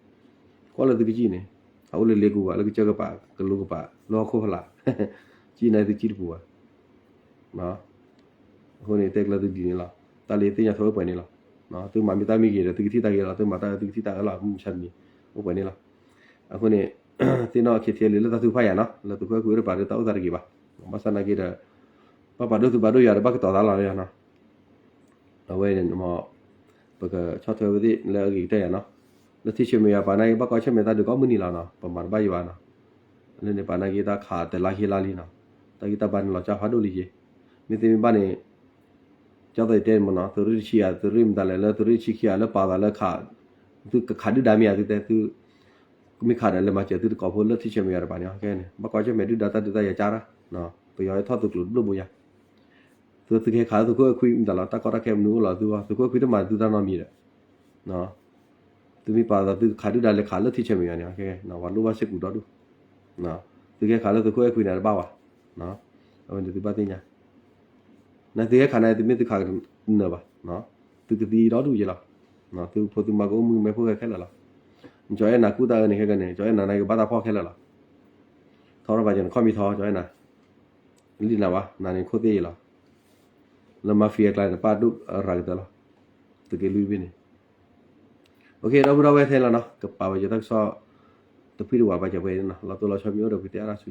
ကွၢ်လၢသုကစံၣ်န့ၣ်, အအိၣ်လၢလ့ကူဘၣ် လၢကစၢၢ်ကပၤ ကလိကပၤ လၢဟီၣ်ခိၣ်ဖးလာ်, စံၣ်န့ၣ်သုစံၣ်တပူၤဘၣ်, အဃိန့ၣ် တဲကျၢၤသုဒ်န့ၣ်လီၤ, တၢ်လၢယသ့ၣ်ညါထွဲအိၣ်ပှဲၤန့ၣ်လီၤ, သုမၤမ့ၢ်တၢ်မ့ၢ်ဂ့ၤဒီး သုကထံၣ်တၢ်ဂ့ၤလီၤ သုမၤတၢ်အၢ သုကထံၣ်တၢ်အၢလီၤ မုၢ်မဆါတနံၤ အိၣ်ပှဲၤန့ၣ်လီၤ, အဃိန့ၣ် သ့ၣ်နီၣ် KTLA လၢတၢ်ထုကဖၣ်ယၤနီၤ လၢသုးခိၣ်အဲၣ်ခွံအိၣ်တပၤဒီးတၢ်အိၣ်သးတဂ့ၤဘၣ်, ဘၣ်ဆၣ်နာ်က့ဒီး ဘၣ်ပာ်ဒိၣ်သုးပာ်ဒိၣ်ယၤဒီး ဘၣ်ကတီၤသးလီၤနီၤ အဝဲန့ၣ် ပကဆီၣ်ထွဲဝဲသ့ၣ်လၢအဂ့ၤကတၢၢ်ယၤနီၤ, လၢထံဆၢမုၢ်ယၤပာ်နာ်က့ ဘၣ်ကွၢ်ဆၢၣ်မဲာ်တၢ်ဒုးကိးမုၢ်နံၤလီၤနီၤ ပမၤတဘၣ်ယံၤဘၣ်နီၤ, လၢန့ၣ်ပာ်နာ်က့ တၢ်ခးတလါဟ့လါလံနီၤ, တၢ်ဂံၢ်တၢ်ဘါန့ၣ်လီၤကၢ်ဖးဒိၣ်လံယ့ၤ, မ့ၢ်သ့မ့ၢ်ဘၣ်န့ၣ် ကၠီသးယတဲန့ၣ်မ့ၢ်နီၤ သုးရ့ၣ်တဆံယၤ သုးရ့ၣ်မတၤလဲၣ်လၢသုးရ့ၣ်တဆံခံဂၤလၢပာ်သးလၢခး သုကခးဒုၣ်ဒါမ့ၢ်ဧါ သုတဲသု မ့ၢ်ခးဒီးလဲၤမၤစၢၤသုတကိးဖိလၢထံဆၢမုၢ်ယၤတပၤန့ၣ် ခဲန့ၣ် ဘၣ်ကွၢ်ဆၢၣ်မဲာ်ဒုၣ်ဒါတၢ်ဒုးတၢ်ယၤကၢ်တၢ်, ပယီၤထီၣ်သုးကျိၤတဘျီဘိယၤ သုသုကဟဲခးလၢသုးခိၣ်အဲၣ်ခွံ မတၤလီၤ တၢ်ကီတၢ်ခဲမနုၤအိၣ်လီၤသုဂီၢ် သုးခိၣ်အဲၣ်ခွံတမၤသုတၢ်နီတမံၤဒီး သုမ့ၢ်ပာ်သးသုခးဒုၣ်ဒါလဲၤခးလၢထံဆၢမုၢ်ယၤန့ၣ် ပှၤလိၣ်ဘၣ်စ့ၢ်ကီးဒီဒူၣ်, သုကဟဲခးလၢသုးခိၣ်အဲၣ်ခွံန့ၣ်တဘၣ်ဘၣ်, အဝဲန့ၣ်သုဘၣ်သ့ၣ်ညါ, နသုဟဲခးန့ၣ် သုမ့ၢ်သုခးကနၢၤဘၣ်, သုကသံဒီဒူၣ်ယ့ၤလီၤ, သုဖိသုမါကအိၣ်မုာ်မဲာ်ဖိၣ်ဃဲခဲလၢာ်လီၤ, ကၠီအဲၣ်နၤကူၣ်တၢ်အၢန့ၣ်ခဲကနံၣ် ကၠီအဲၣ်နၤနာ်က့ဘၣ်တၢ်ဖီၣ်ခဲလၢာ်လီၤ, ထီထီၣ်ဘၣ်ကနခီၣ်မံၤထီ ကၠီအဲၣ်နၤ လံနၤဝဲ နၤန့ၣ်ခိၣ်သ့ၣ်ယ့ၤလီၤ, လၢ mafia အကျါန့ၣ် ပၢ်ဒိၣ်ရၤကတၢၢ်လီၤ, သုးက့လွံၢ်ဘ့ၣ်န့ၣ်, ဒီပုၢ်ဒီဝဲၢ်ထဲလီၤနီၤ ကပာ်ဝဲယတၢ်ကစီၣ် တဖုတဝၤဘၣ်ကပှဲၤန့ၣ်နီၤ လီၤတိၢ်လီၤဆီမ့ၢ်အိၣ်ဒီးပကတဲအါထီၣ်ဆူညါ